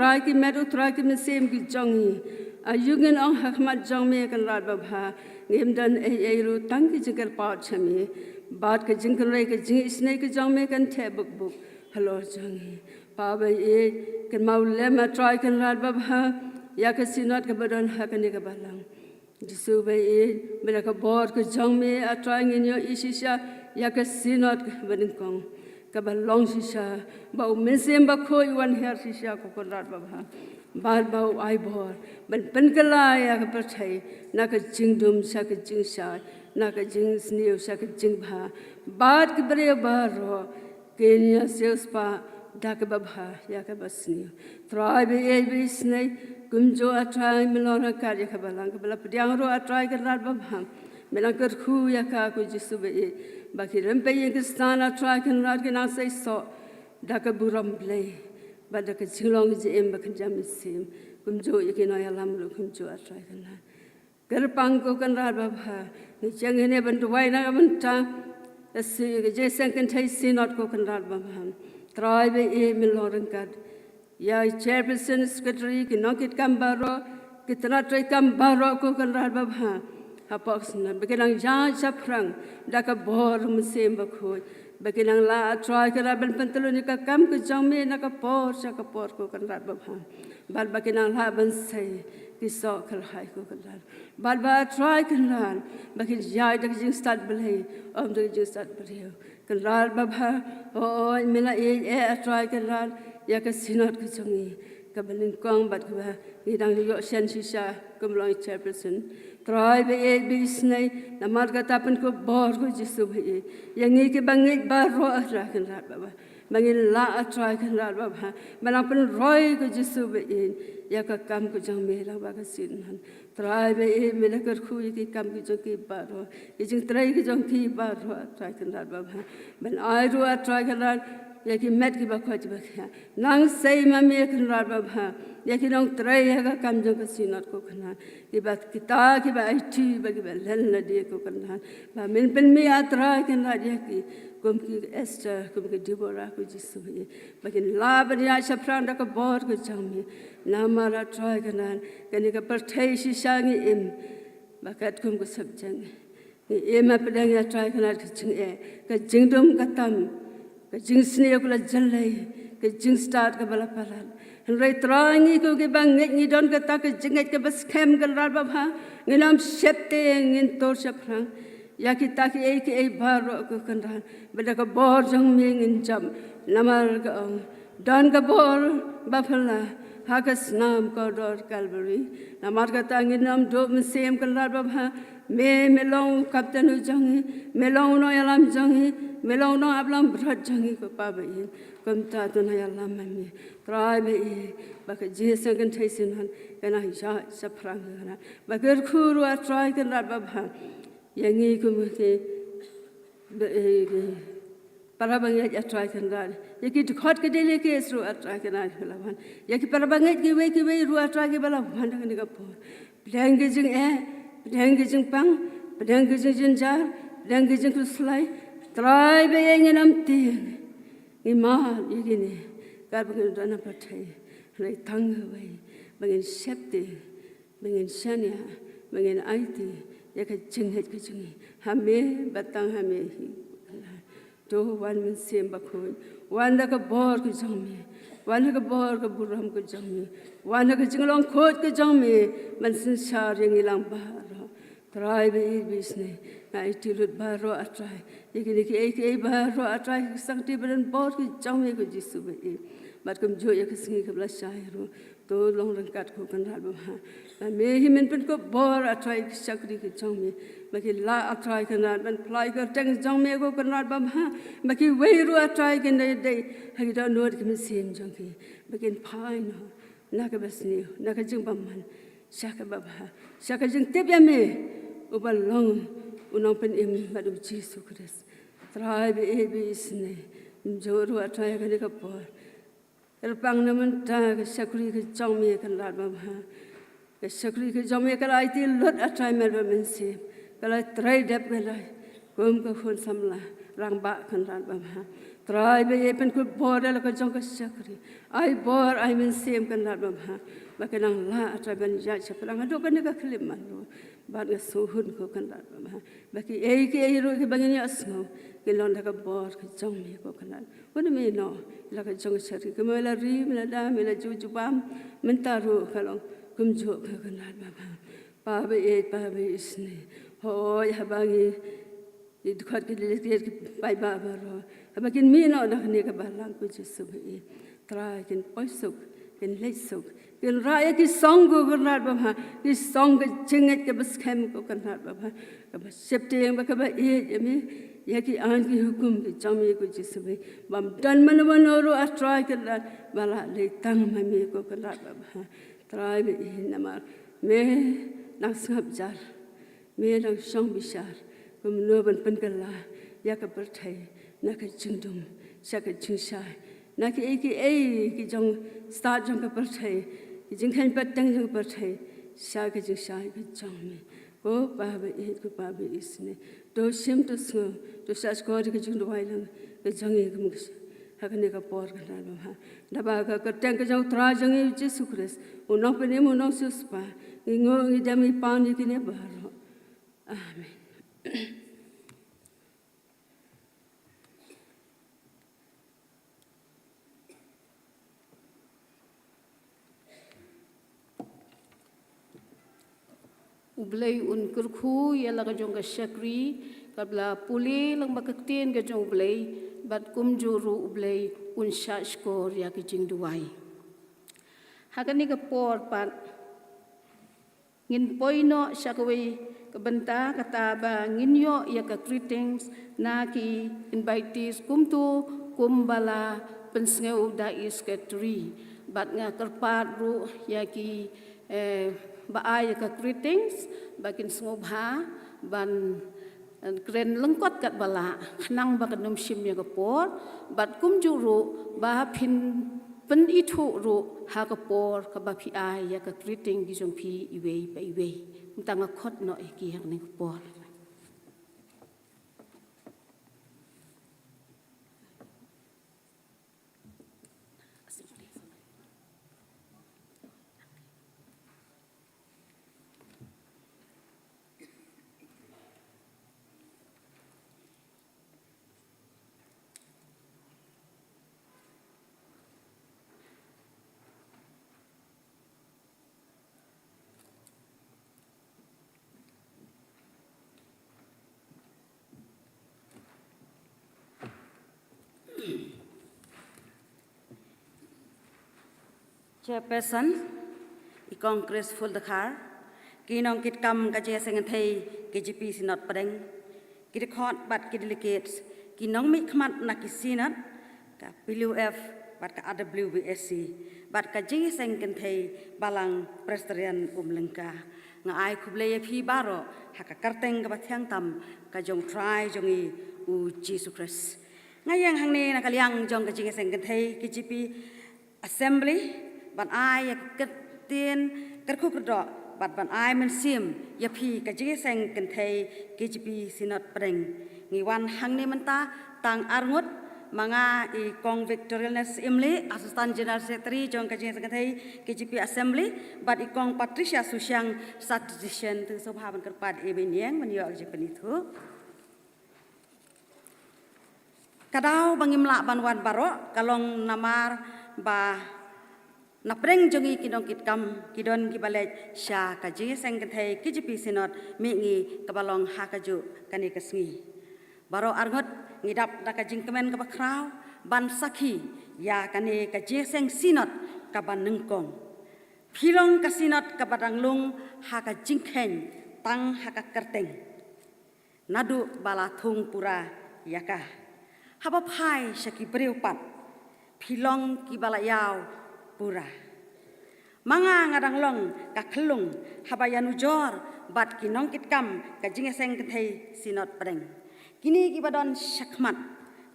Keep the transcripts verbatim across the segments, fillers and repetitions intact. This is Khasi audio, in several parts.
Trai ki met, U Trai ki mynsiem ki jong ngi. Aïu ngin ong ha khmat jong me Kynrad babha? Ngim don ei ei ruh tang ki jingkyrpad sha me. Bad ka jingkyrhai ka jingisynei ka jong me kan theh buk buk halor jong ngi. Pa ba ïeit, kynmaw lem A Trai Kynrad babha ïa ka Synod kaba don ha kane ka balang. Jisu ba ïeit, ba da ka bor ka jong me A Trai ngin ïohi shisha ïa ka Synod kaba nyngkong, kaba long shisha ba U Mynsiem Bakhuid u wan hiar shisha ko Kynrad babha. Bad ba u ai bor ban pynkylla ïa ka pyrthei na ka jingdum sha ka jingshai, na ka jingsniew sha ka jingbha. Bad ki briew baroh kin ïa siewspah da kaba bha ïa kaba sniew. Trai ba ïeit ba isynei, kumjuh A Trai me long ryngkat ïa ka balang kaba la pdiang ruh A Trai Kynrad babha. Me nang kyrkhu ïa ka ko Jisu ba ïeit, ba ki rympei ïing Khristan A Trai Kynrad ki nang sei soh da ka burom Blei bad da ka jinglong jingim ba kynja mynsiem. Kumjuh ïa ki nongïalam ruh kumjuh A Trai Kynrad. Kyrpang ko Kynrad babha, ngi ïeng hangne ban duwai na ka bynta ka si-, ka jingïaseng kynthei Synod ko Kynrad babha. Trai ba ïeit me long ryngkat ïa i Chairperson, Secretary, ki nongkitkam baroh, ki tnat treikam baroh ko Kynrad babha. Hapoh ka Synod ba ki nang ïaid shaphrang da ka bor U Mynsiem Bakhuid, ba ki nang lah A Trai Kynrad ban pyntylun ïa ka kam ka jong me na ka por sha ka por ko Kynrad babha. Bad ba ki nang lah ban sei ki soh kyrhai ko Kynrad. Bad ba A Trai Kynrad, ba kin ïaid da ka jingstad Blei, ym da ka jingstad briew. Kynrad babha, hooid me la ïeit eh A Trai Kynrad ïa ka Synod ka jong ngi kaba nyngkong bad kaba ngi dang ïoh shen shisha kum long i Chairperson. Trai ba ïeit ba isynei, namar kata pynkup bor ko Jisu ba ïeit ïa ngi kiba ngeit baroh A Trai Kynrad babha. Ba ngin lah A Trai Kynrad babha ban nang pynroi ko Jisu ba ïeit ïa ka kam ka jong me lyngba ka Synod. Trai ba ïeit me la kyrkhu ïa ki kam ki jong ki baroh, ki jingtrei ki jong ki baroh A Trai Kynrad babha. Ban ai ruh A Trai Kynrad ïa ki met kiba koit kiba khiah. Nang sei ma me Kynrad babha ïa ki nongtrei ha ka kam jong ka Synod ko Kynrad. Kiba kita kiba aiti bad kiba len lade ko Kynrad. Ba men pynmih A Trai Kynrad ïa ki kum ki Esther, kum ki Deborah ko Jisu ïa. Ba kin lah ban ïaid shaphrang da ka bor ka jong me. Namar A Trai Kynrad kane ka pyrthei shisha ngi im ba katkum ka subject. Ngi im hapdeng A Trai Kynrad ka jingeh, ka jingdum ka tam, ka jingsniew ka la jyllei, ka jingstad kaba la palat. Hynrei Trai ngi ko kiba ngeit ngi don kata ka jingngeit kaba skhem Kynrad babha. Ngin ym sheptieng, ngin tur shaphrang ïa kita kiei kiei baroh ko Kynrad. Bad da ka bor jong me ngin jop namar ka ong don ka bor ba phylla ha ka snam kordor Kalbari. Namar kata ngin ym duh mynsiem Kynrad babha. Me, me long u kapten u jong ngi, me long u nongïalam jong ngi, me long u nongap langbrot jong ngi ko Pa ba ïeit. Kumta to nang ïalam ma me Trai ba ïeit ba ka jingïaseng kynthei Synod kan nang ïaid shaphrang ko Kynrad. Ba kyrkhu ruh A Trai Kynrad babha ïa ngi kum ki ba, eh, ki para bangeit A Trai Kynrad. Ïa ki dkhot ki delegates ruh A Trai Kynrad kiba la wan. Ïa ki para bangeit kiwei kiwei ruh A Trai kiba la wan ha kane ka por. Pdeng ki jingeh, pdeng ki jingpang, pdeng ki jingjynjar, pdeng ki jingkhuslai. Trai ba ïeit ngin ym tieng. Ngi mad ïa kine katba ngin don ha pyrthei. Hynrei tang kawei ba ngin sheptieng, ba ngin shaniah, ba ngin aiti ïa ka jingngeit ka jong ngi ha me bad tang ha me hi. To wan Mynsiem Bakhuid, wan da ka bor ka jong me, wan da ka bor ka burom ka jong me, wan da ka jinglong khuid ka jong me ban synshar ïa ngi lang baroh. Trai ba ïeit ba isynei, nga aiti lut baroh A Trai ïa kine kiei kiei baroh A Trai, ki sakti ba don bor ki jong me ko Jisu ba ïeit. Bad kumjuh ïa ka sngi kaba la shai ruh to long ryngkat ko Kynrad babha. Ba me hi men pynkup bor A Trai ki shakri ki jong me, ba ki lah A Trai Kynrad ban pynlait kyrteng jong me ko Kynrad babha. Ba kiwei ruh A Trai kin dei dei ha ki dohnud ki mynsiem jong ki, ba kin phai noh na kaba sniew, na ka jingbymman sha kaba bha, sha ka jingtip ïa me uba long u Nongpynim bad U Jisu Khrist. Trai ba ïeit ba isynei, kumjuh ruh A Trai ha kane ka por. Kyrpang na mynta ka shakri ka jong me Kynrad babha. Ka shakri ka jong me ka la aiti lut A Trai met bad mynsiem, ka la trei dep ka la kum ka khun samla rangbah Kynrad babha. Trai ba ïeit, pynkhuid bor ïa la ka jong ka shakri. Ai bor, ai mynsiem Kynrad babha, ba kin nang lah, Trai, ban ïaid shaphrang haduh kane ka khyllipmat ruh. Bad nga sngewhun, ko Kynrad babha, ba kiei kiei ruh kiba ngin ïohsngew kin long da ka bor ka jong me, ko Kynrad. Wat ïehnoh ïa la ka jong ka shakri, kumno me la ri, me la da, me la ju jubab, mynta ruh ka long kumjuh, ko Kynrad babha. Pa ba ïeit, Pa ba isynei, hooid, haba ngi, ngi dkhot ki delegate, ki paidbah baroh, haba kin mih noh na kane ka balang, ko Jisu ba ïeit, Trai, kin poi suk, kin leit suk, kin rah ïa ki song, ko Kynrad babha, ki song ka jingngeit kaba skhem, ko Kynrad babha, kaba sheptieng bad kaba ïeit ïa me, ïa ki aiñ ki hukum ki jong me, ko Jisu ba ïeit. Bym don mano mano ruh, ah Trai Kynrad, ba lah leit tang ma me, ko Kynrad babha. Trai ba ïeit, namar me nang sngap jar, me nang shong bishar kumno ban pynkylla ïa ka pyrthei na ka jingdum sha ka jingshai, na kiei kiei ki jong stad jong ka pyrthei, ki jingkheiñ pateng jong ka pyrthei sha ka jingshai ka jong me. Ko Pa ba ïeit, ko Pa ba isynei, to shim, to sngew, to shahshkor ïa ka jingduwai lang ka jong ngi, kum ka shi-, ha kane ka por, Kynrad babha. Da ba ka kyrteng ka jong u Trai jong ngi u Jisu Khrist, u nongpynim, u nongsiewspah, ngi nguh, ngi dem, ngi pan ïa kine baroh. Amen. U Blei un kyrkhu ïa la ka jong ka shakri kaba la pule lang bad ka ktien ka jong U Blei, bad kumjuh ruh U Blei un shahshkor ïa ka jingduwai. Ha kane ka por pat ngin poi noh sha kawei ka bynta, kata ba ngin ïoh ïa ka greetings na ki invitees kumto kumba la pynsngew da i secretary. Bad nga kyrpad ruh ïa ki, eh, ba ai ïa ka greetings ba kin sngewbha ban, eh, kren lyngkot katba lah, khnang ba kan ym shim ïa ka por, bad kumjuh ruh ba phin pynithuh ruh ha ka por kaba phi ai ïa ka greeting ki jong phi iwei pa iwei. Mynta nga khot noh ïa ki ha kane ka por. Chairperson, i Kong Graceful Dkhar, ki nongkitkam ka jingïaseng kynthei K J P Synod Pdeng, ki dkhot bad ki delegates, ki nongmihkhmat na ki synod, ka P W F bad ka R W B S C, bad ka jingïaseng kynthei Balang Presbyterian Umlyngka. Nga ai khublei ïa phi baroh ha ka kyrteng kaba thiang tam ka jong u Trai jong ngi u Jisu Khrist. Nga ïeng hangne na ka liang jong ka jingïaseng kynthei K J P Assembly ban ai ïa ka ktien kyrkhu kyrdoh bad ban ai mynsiem ïa phi ka jingïaseng kynthei K J P Synod Pdeng. Ngi wan hangne mynta tang arngut, ma nga i Kong Victorine Syiemlieh, Assistant General Secretary jong ka jingïaseng kynthei K J P Assembly, bad i Kong Patricia Susiang, Statistician. Te sngewbha ban kyrpad ïa i Baiñ Niang ban ïoh ka jingpynithuh. Ka daw ba ngim lah ban wan baroh ka long namar ba na pdeng jong ngi ki nongkitkam ki don kiba leit sha ka jingïaseng kynthei K J P Synod Mihngi kaba long ha kajuh kane ka sngi. Baroh arngut ngi dap da ka jingkmen kaba khraw ban sakhi ïa kane ka jingïaseng Synod kaba nyngkong. Phi long ka Synod kaba dang lung ha ka jingkheiñ tang ha ka kyrteng, naduh ba la thung pura ïa ka. Haba phai sha ki briew pat, phi long kiba la ïaw pura. Ma nga, nga dang long ka khyllung haba ïanujor bad ki nongkitkam ka jingïaseng kynthei Synod Pdeng. Kine kiba don shakhmat,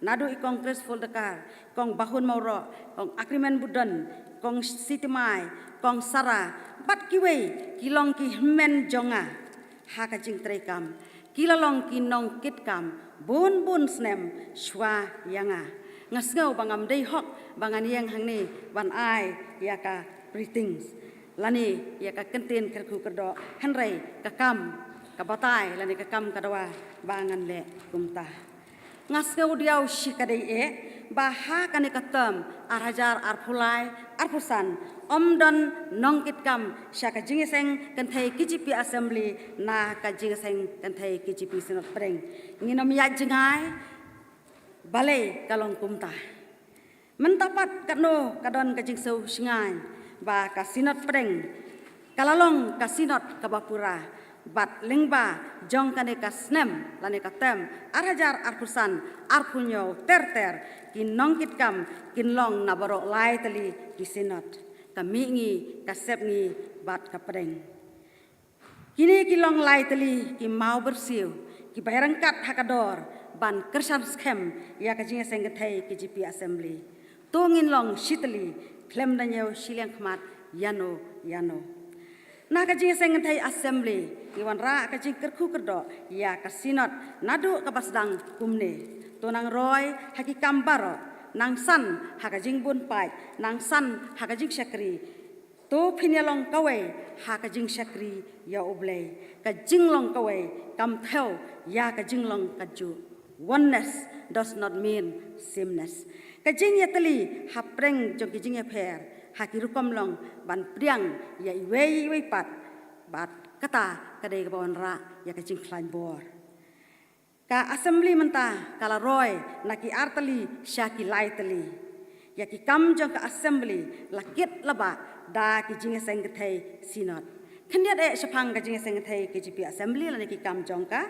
naduh i Kong Graceful Dkhar, Kong Bahun Mawroh, Kong Agreement Budon, Kong Siti Mai, Kong Sara, bad kiwei ki long ki hynmen jong nga ha ka jingtrei kam. Ki la long ki nongkitkam bun bun snem shuwa ïa nga. Nga sngew ba ngam dei hok ba ngan ïeng hangne ban ai ïa ka preaching lane ïa ka kyntien kyrkhu kyrdoh, hynrei ka kam, ka batai lane ka kam ka dawa ba ngan leh kumta. Nga sngew diaw shi ka dei eh ba ha kane ka term ar hajar arphew lai arphew san ym don nongkitkam sha ka jingïaseng kynthei K J P Assembly na ka jingïaseng kynthei K J P Synod Pdeng. Ngin ym ïaid jngai, balei ka long kumta. Mynta pat katno ka don ka jingsngewsih ba ka Synod Pdeng ka la long ka Synod kaba pura, bad lyngba jong kane ka snem lane ka term ar hajar arphew san arphew hynñiew ter ter, ki nongkitkam kin long na baroh lai tylli ki Synod, ka mihngi, ka sepngi bad ka pdeng. Kine ki long lai tylli ki mawbyrsiew kiba ïaryngkat ha ka dor ban kyrshan skhem ïa ka jingïaseng kynthei K J P Assembly. To ngin long shi tylli khlem da ñiew shiliang khmat ïano ïano. Na ka jingïaseng kynthei Assembly ngi wanrah ka jingkyrkhu kyrdoh ïa ka Synod naduh kaba sdang kumne. To nang roi ha ki kam baroh, nang san ha ka jingbun paid, nang san ha ka jingshakri. To phin ïalong kawei ha ka jingshakri ïa U Blei. Ka jinglong kawei kam thew ïa ka jinglong kajuh. Oneness does not mean sameness. Ka jingïatylli hapdeng jong ki jingïapher ha ki rukom long ban pdiang ïa iwei ïa iwei pat, bad kata ka dei kaba wanrah ïa ka jingkhlaiñ bor. Ka Assembly mynta ka la roi na ki ar tylli sha ki lai tylli. Ïa ki kam jong ka Assembly la kit la bah da ki jingïaseng kynthei Synod. Khyndiat eh shaphang ka jingïaseng kynthei K J P Assembly lane ki kam jong ka.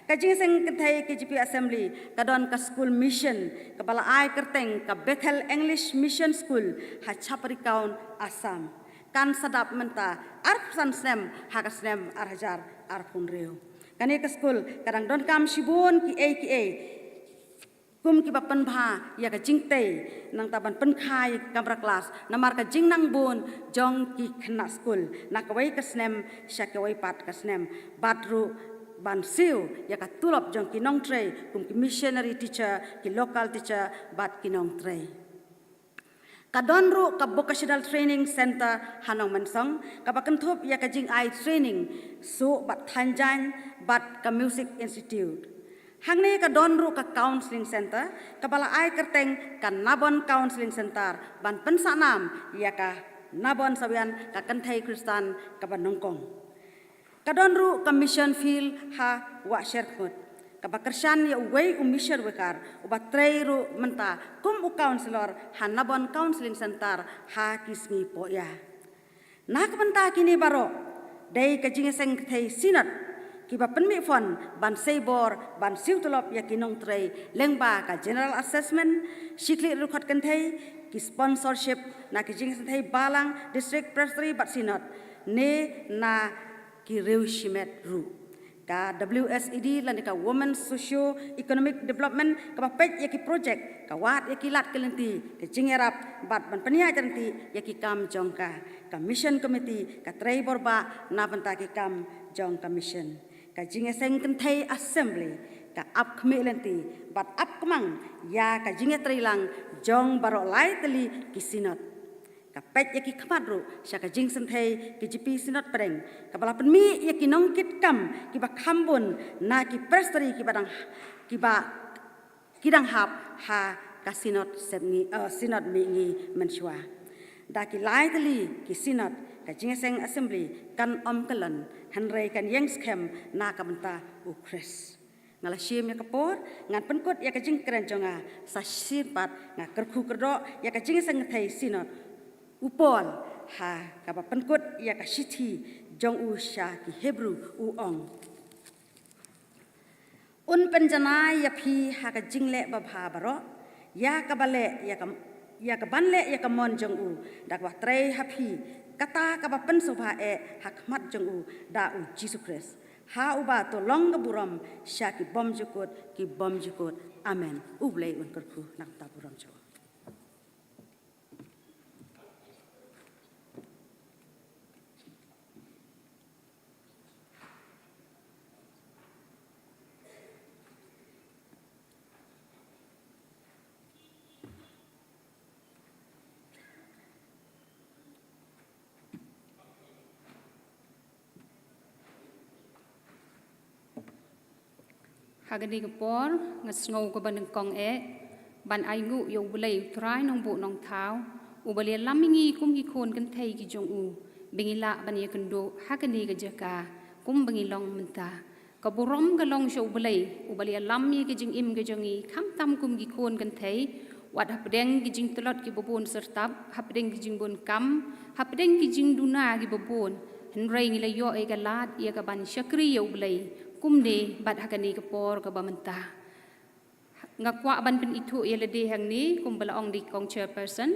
Ka jingïaseng kynthei K J P Assembly ka don ka school mission kaba la ai kyrteng ka Bethel English Mission School ha Chaprikaun, Assam. Kan sa dap mynta arphew san snem ha ka snem ar hajar arphew hynriew. Kane ka skul ka dang donkam shibun kiei kiei kum kiba pynbha ïa ka jingtei, nangta ban pynkha ïa ki kamra klas namar ka jingnang bun jong ki khynnah skul na kawei ka snem sha kawei pat ka snem, bad ruh ban siew ïa ka tulop jong ki nongtrei kum ki missionary teacher, ki local teacher bad ki nongtrei. Ka don ruh ka Vocational Training Centre ha Nongmensong kaba kynthup ïa ka jingai training suh bad thanjaiñ bad ka Music Institute. Hangne ka don ruh ka Counselling Centre kaba la ai kyrteng ka Nabon Counselling Centre ban pynsah nam ïa ka Nabon Sawian, ka kynthei Khristan kaba nyngkong. Ka don ruh ka mission field ha Wahsherkhmut kaba kyrshan ïa uwei u mission worker uba trei ruh mynta kum u counsellor ha Nabon Counselling Centre ha ki sngi pohïa. Na ka bynta kine baroh dei ka jingïaseng kynthei Synod kiba pynmih fund ban sei bor ban siew tulop ïa ki nongtrei lyngba ka general assessment, shi khlieh riewkhat kynthei, ki sponsorship na ki jingïaseng kynthei balang, district presbytery bad Synod, ne na ki riew shimet ruh. Ka W S E D lane ka Women Socio Economic Development kaba peit ïa ki project, ka wad ïa ki lad ki lynti, ka jingïarap bad ban pynïaid ryntih ïa ki kam jong ka. Ka Mission Committee ka trei bor bah na bynta ki kam jong ka mission. Ka jingïaseng kynthei Assembly ka ap khmih lynti bad ap kmang ïa ka jingïatreilang jong baroh lai tylli ki Synod. Ka peit ïa ki khmat ruh sha ka jingïaseng kynthei K J P Synod Pdeng kaba la pynmih ïa ki nongkitkam kiba kham bun na ki presbytery kiba dang, kiba, ki dang hap ha ka Synod sepngi, eh, Synod mihngi mynshuwa. Da ki lai tylli ki Synod ka jingïaseng Assembly kan ym kyllon, hynrei kan ïeng skhem na ka bynta U Khrist. Nga la shim ïa ka por, ngan pynkut ïa ka jingkren jong nga. Sa shisien pat nga kyrkhu kyrdoh ïa ka jingïaseng kynthei Synod u Paul ha kaba pynkut ïa ka shithi jong u sha ki Hebru, u ong: Un pynjanai ïa phi ha ka jingleh babha baroh, ïa kaba leh ïa ka, ïa kaban leh ïa ka mon jong u, da kaba trei ha phi kata kaba pynsngewbha eh ha khmat jong u da U Jisu Khrist. Ha uba to long ka burom sha ki bymjukut ki bymjukut. Amen. U Blei un kyrkhu na ka bynta burom jong u. Ha kane ka por nga sngew kaba nyngkong eh ban ainguh ïa U Blei U Trai Nongbuh Nongthaw, uba la ïalam ïa ngi kum ki khun kynthei ki jong u, ba ngi lah ban ïakynduh ha kane ka jaka kum ba ngi long mynta. Ka burom ka long sha U Blei uba la ïalam ïa ka jingim ka jong ngi, khamtam kum ki khun kynthei, wat hapdeng ki jingtlot kiba bun syrtap, hapdeng ki jingbun kam, hapdeng ki jingduna kiba bun, hynrei ngi la ïoh ïa ka lad ïa ka ban shakri ïa U Blei kumne bad ha kane ka por kaba mynta. Nga kwah ban pynithuh ïa lade hangne kumba la ong da i kong chairperson.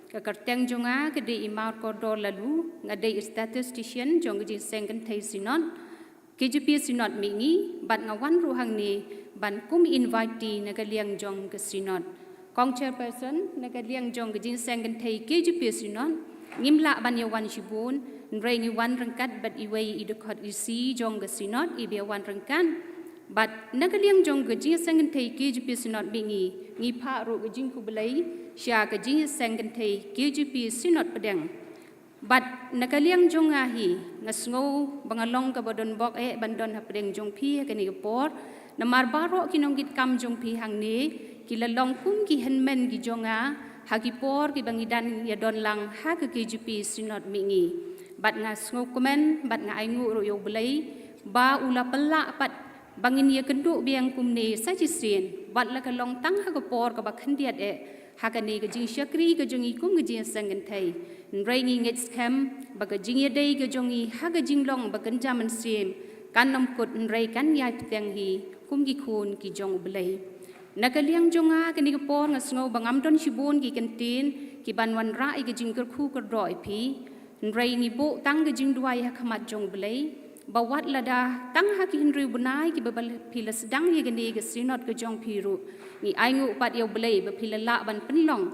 Ka kyrteng jong nga ka dei i Markordor Laloo, nga dei i statistician jong ka Jingïaseng Kynthei Synod, K J P Synod Mihngi, bad nga wan ruh hangne ban kum invitee na ka liang jong ka Synod. Kong chairperson, na ka liang jong ka Jingïaseng Kynthei K J P Synod ngim lah ban ïa wan shibun, hynrei ngi wan ryngkat bad iwei i dkhot E C jong ka Synod iba ïa wan ryngkat. Bad na ka liang jong ka Jingïaseng Kynthei K J P Synod Mihngi, ngi phah ruh ka jingkhublei sha ka Jingïaseng Kynthei K J P Synod Pdeng. Bad na ka liang jong nga hi, nga sngew ba nga long kaba donbok eh ban don hapdeng jong phi ha kane ka por. Namar baroh ki nongkitkam jong phi hangne ki la long kum ki hynmen ki jong nga ha ki por kiba ngi dang ïadon lang ha ka K J P Synod Mihngi. Bad nga sngewkmen bad nga ainguh ruh ïa U Blei ba u la pynlah pat ba ngin ïakynduh biang kumne sa shisien, wat la ka long tang ha ka por kaba khyndiat eh ha kane ka jingshakri ka jong ngi kum ka Jingïaseng Kynthei. Hynrei ngi ngeit skhem ba ka jingïadei ka jong ngi ha ka jinglong ba kynja mynsiem kan ym kut, hynrei kan ïai bteng hi kum ki khun ki jong U Blei. Na ka liang jong nga kane ka por nga sngew ba ngam don shibun ki kyntien ki ban wanrah ïa ka jingkyrkhu kyrdoh ïa phi. Hynrei ngi buh tang ka jingduwai ha khmat jong U Blei ba wat lada tang ha ki hynriew bnai kiba phi la sdang ïa kane ka Synod ka jong phi ruh, ngi ainguh pat ïa U Blei ba phi la lah ban pynlong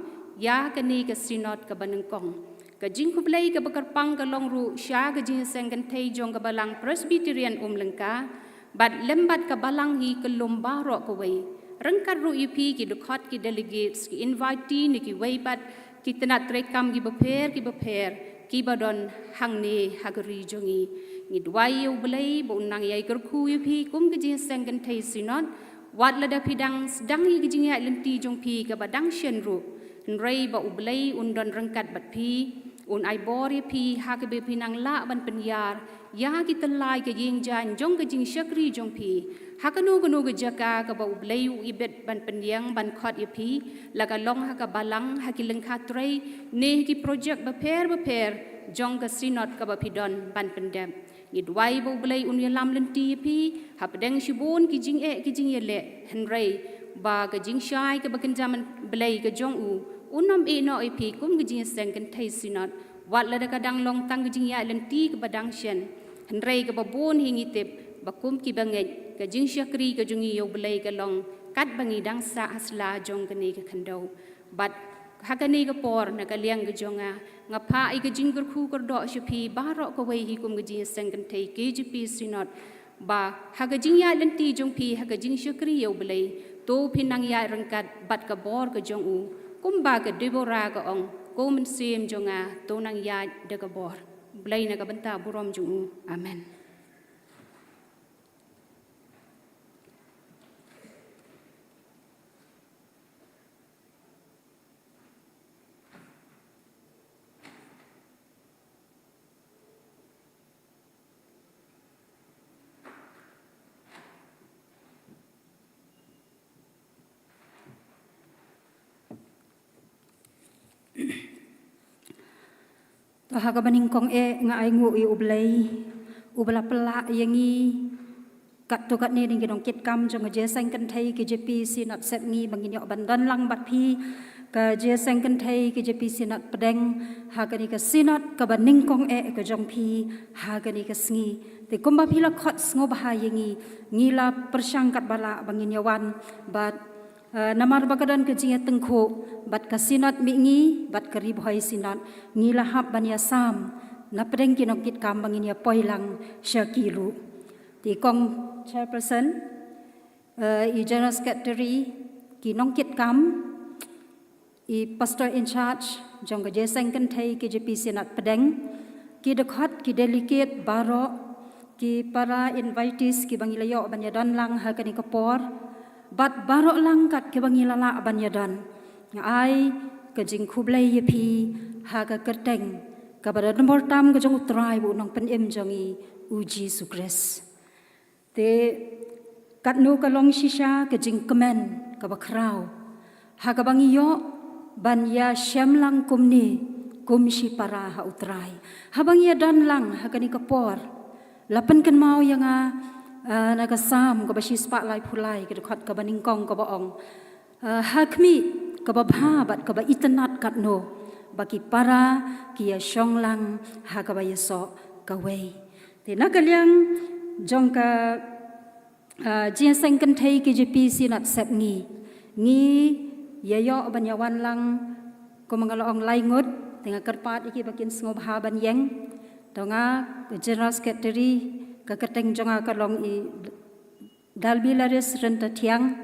ïa kane ka Synod kaba nyngkong. Ka jingkhublei kaba kyrpang ka long ruh sha ka Jingïaseng Kynthei jong ka Balang Presbyterian Umlyngka bad lem bad ka Balang hi kyllum baroh kawei, ryngkat ruh ïa phi ki dkhot, ki delegates, ki invitee ne kiwei pat ki tnat treikam kiba pher kiba pher kiba don hangne ha ka ri jong ngi. Ngi duwai ïa U Blei ba un nang ïai kyrkhu ïa phi kum ka Jingïaseng Kynthei Synod, wat lada phi dang sdang ïa ka jingïaid lynti jong phi kaba dang shen ruh, hynrei ba U Blei un don ryngkat bad phi, un ai bor ïa phi ha kaba phi nang lah ban pynïar ïa ki tyllai ka ïing jaiñ jong ka jingshakri jong phi ha kano kano ka jaka kaba U Blei u ibit ban pynïeng ban khot ïa phi, la ka long ha ka balang, ha ki lyngkha trei, ne ha ki projek bapher bapher jong ka Synod kaba phi don ban pyndep. Ngi duwai ba U Blei un ïalam lynti ïa phi hapdeng shibun ki jingeh ki jingïaleh, hynrei ba ka jingshai kaba kynja Blei ka jong u un ym ïehnoh ïa phi kum ka Jingïaseng Kynthei Synod, wat lada ka dang long tang ka jingïaid lynti kaba dang shen, hynrei kaba bun hi ngi tip ba kum kiba ngeit, ka jingshakri ka jong ngi ïa U Blei ka long katba ngi dang sah ha sla jong kane ka khyndew. Bad ha kane ka por na ka liang ka jong nga, nga phah ïa ka jingkyrkhu kyrdoh sha phi baroh kawei hi kum ka Jingïaseng Kynthei K J P Synod, ba ha ka jingïaid lynti jong phi, ha ka jingshakri ïa U Blei, to phin nang ïaid ryngkat bad ka bor ka jong u, kumba ka Deborah ka ong, ko mynsiem jong nga, to nang ïaid da ka bor. Blei na ka bynta burom jong u. Amen. To ha kaba nyngkong eh nga ainguh ïa U Blei uba la pynlah ïa ngi katto katne na ki nongkitkam jong ka Jingïaseng Kynthei K J P Synod Sepngi ba ngin ïoh ban don lang bad phi ka Jingïaseng Kynthei K J P Synod Pdeng ha kane ka Synod kaba nyngkong eh ka jong phi ha kane ka sngi. Te kumba phi la khot sngewbha ïa ngi, ngi la pyrshang katba lah ba ngin ïa wan bad Eh, namar ba ka don ka jingïatyngkhuh bad ka Synod Mihngi bad ka Ri Bhoi Synod, ngi la hap ban ïasam na pdeng ki nongkitkam ba ngin ïa poi lang sha ki ruh. Te kong chairperson, eh, i general secretary, ki nongkitkam, i pastor in charge jong ka Jingïaseng Kynthei K J P Synod Pdeng, ki dkhot, ki delegate baroh, Ki para invitees kiba ngi la ïoh ban ïadon lang ha kane ka por, bad baroh lang kat kiba ngi la lah ban ïadon, nga ai ka jingkhublei ïa phi ha ka kyrteng kaba da donbor tam ka jong U Trai bad U Nongpynim jong ngi, U Jisu Khrist. Te katno ka long shisha ka jingkmen kaba khraw ha kaba ngi ïoh ban ïashem lang kumne kum shi para ha U Trai. Haba ngi ïadon lang ha kane ka por, la pynkynmaw ïa nga, ah, na ka Salm kaba shispah laiphew lai, ka dkhot kaba nyngkong kaba ong, ah, ha khmih kaba bha bad kaba itynnad katno ba ki para ki ïashong lang ha kaba ïasoh kawei. Te na ka liang jong ka, ah, Jingïaseng Kynthei K J P Synod Sepngi, ngi ïa ïoh ban ïawan lang kumba nga la ong lai ngut. Te nga kyrpad ïa ki ba kin sngewbha ban ïeng. To nga, ka General Secretary, ka kyrteng jong nga ka long i Dalbi Laris Ryntathiang,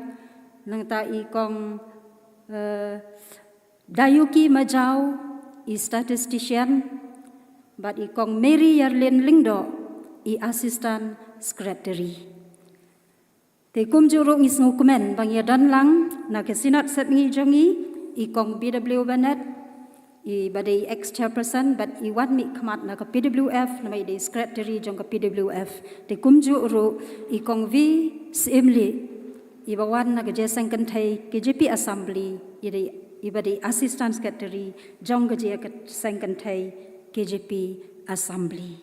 nangta i Kong, eh, Dayuki Majaw, i statistician, bad i Kong Mary Yarlin Lyngdoh, i Assistant Secretary. Te kumjuh ruh ngi sngewkmen ba ngi ïadon lang na ka Synod Sepngi jong ngi, i Kong B W Bennett, i ba dei ex chairperson, bad i wan mih khmat na ka P W F, namar i dei secretary jong ka P W F. Te kumjuh ruh i Kong V Syiemlieh, i ba wan na ka Jingïaseng Kynthei K J P Assembly, i dei, i ba dei Assistant Secretary jong ka Jingïaseng Kynthei K J P Assembly.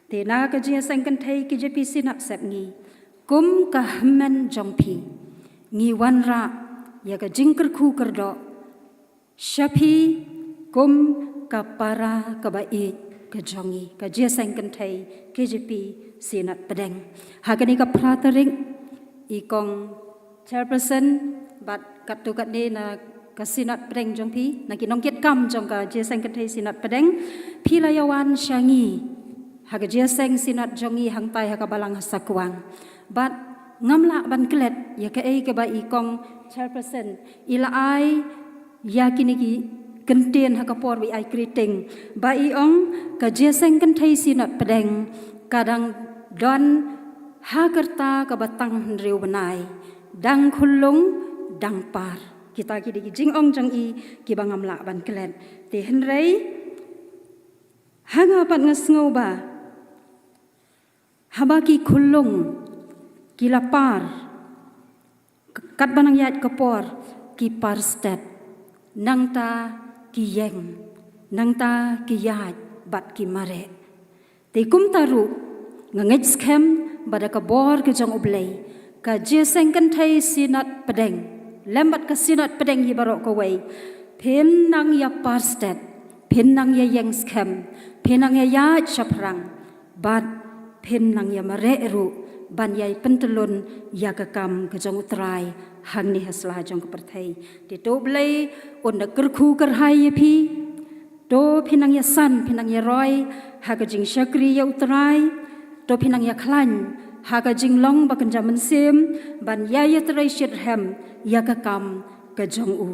Te na ka Jingïaseng Kynthei K J P Synod Sepngi, kum ka hynmen jong phi, ngi wanrah ïa ka jingkyrkhu kyrdoh sha phi kum ka para kaba ïeit ka jong ngi, ka Jingïaseng Kynthei K J P Synod Pdeng. Ha kane ka phra tarik, i Kong Chairperson bad katto katne na ka Synod Pdeng jong phi, na ki nongkitkam jong ka Jingïaseng Kynthei Synod Pdeng, phi la ïawan sha ngi ha ka Jingïaseng Synod jong ngi hangtai ha ka Balang ha Sakwang. Bad ngam lah ban klet ïa kaei kaba i Kong Chairperson i la ai ïa kine ki kyntien ha ka por ba i ai kyrteng, ba i ong ka Jingïaseng Kynthei Synod Pdeng ka dang don ha ka rta kaba tang hynriew bnai, dang khyllung dang par. Kita ki dei ki jingong jong i kiba ngam lah ban klet. Te hynrei ha nga pat nga sngew ba haba ki khyllung ki la par, katba nang ïaid ka por, ki par stet, nangta ki ïeng, nangta ki ïaid bad ki mareh. Te kumta ruh nga ngeit skhem ba da ka bor ka jong U Blei, ka Jingïaseng Kynthei Synod Pdeng lem bad ka Synod Pdeng hi baroh kawei, phin nang ïa par stet, phin nang ïa ïeng skhem, phin nang ïa ïaid shaphrang, bad phin nang ïa mareh ruh ban ïai pyntyllun ïa ka kam ka jong U Trai hangne ha sla jong ka pyrthei. Te to U Blei un da kyrkhu kyrhai ïa phi. To phin nang ïasan, phin nang ïaroi ha ka jingshakri ïa U Trai. To phin nang ïakhlaiñ ha ka jinglong ba kynja mynsiem ban ïa ïatrei shitrhem ïa ka kam ka jong U.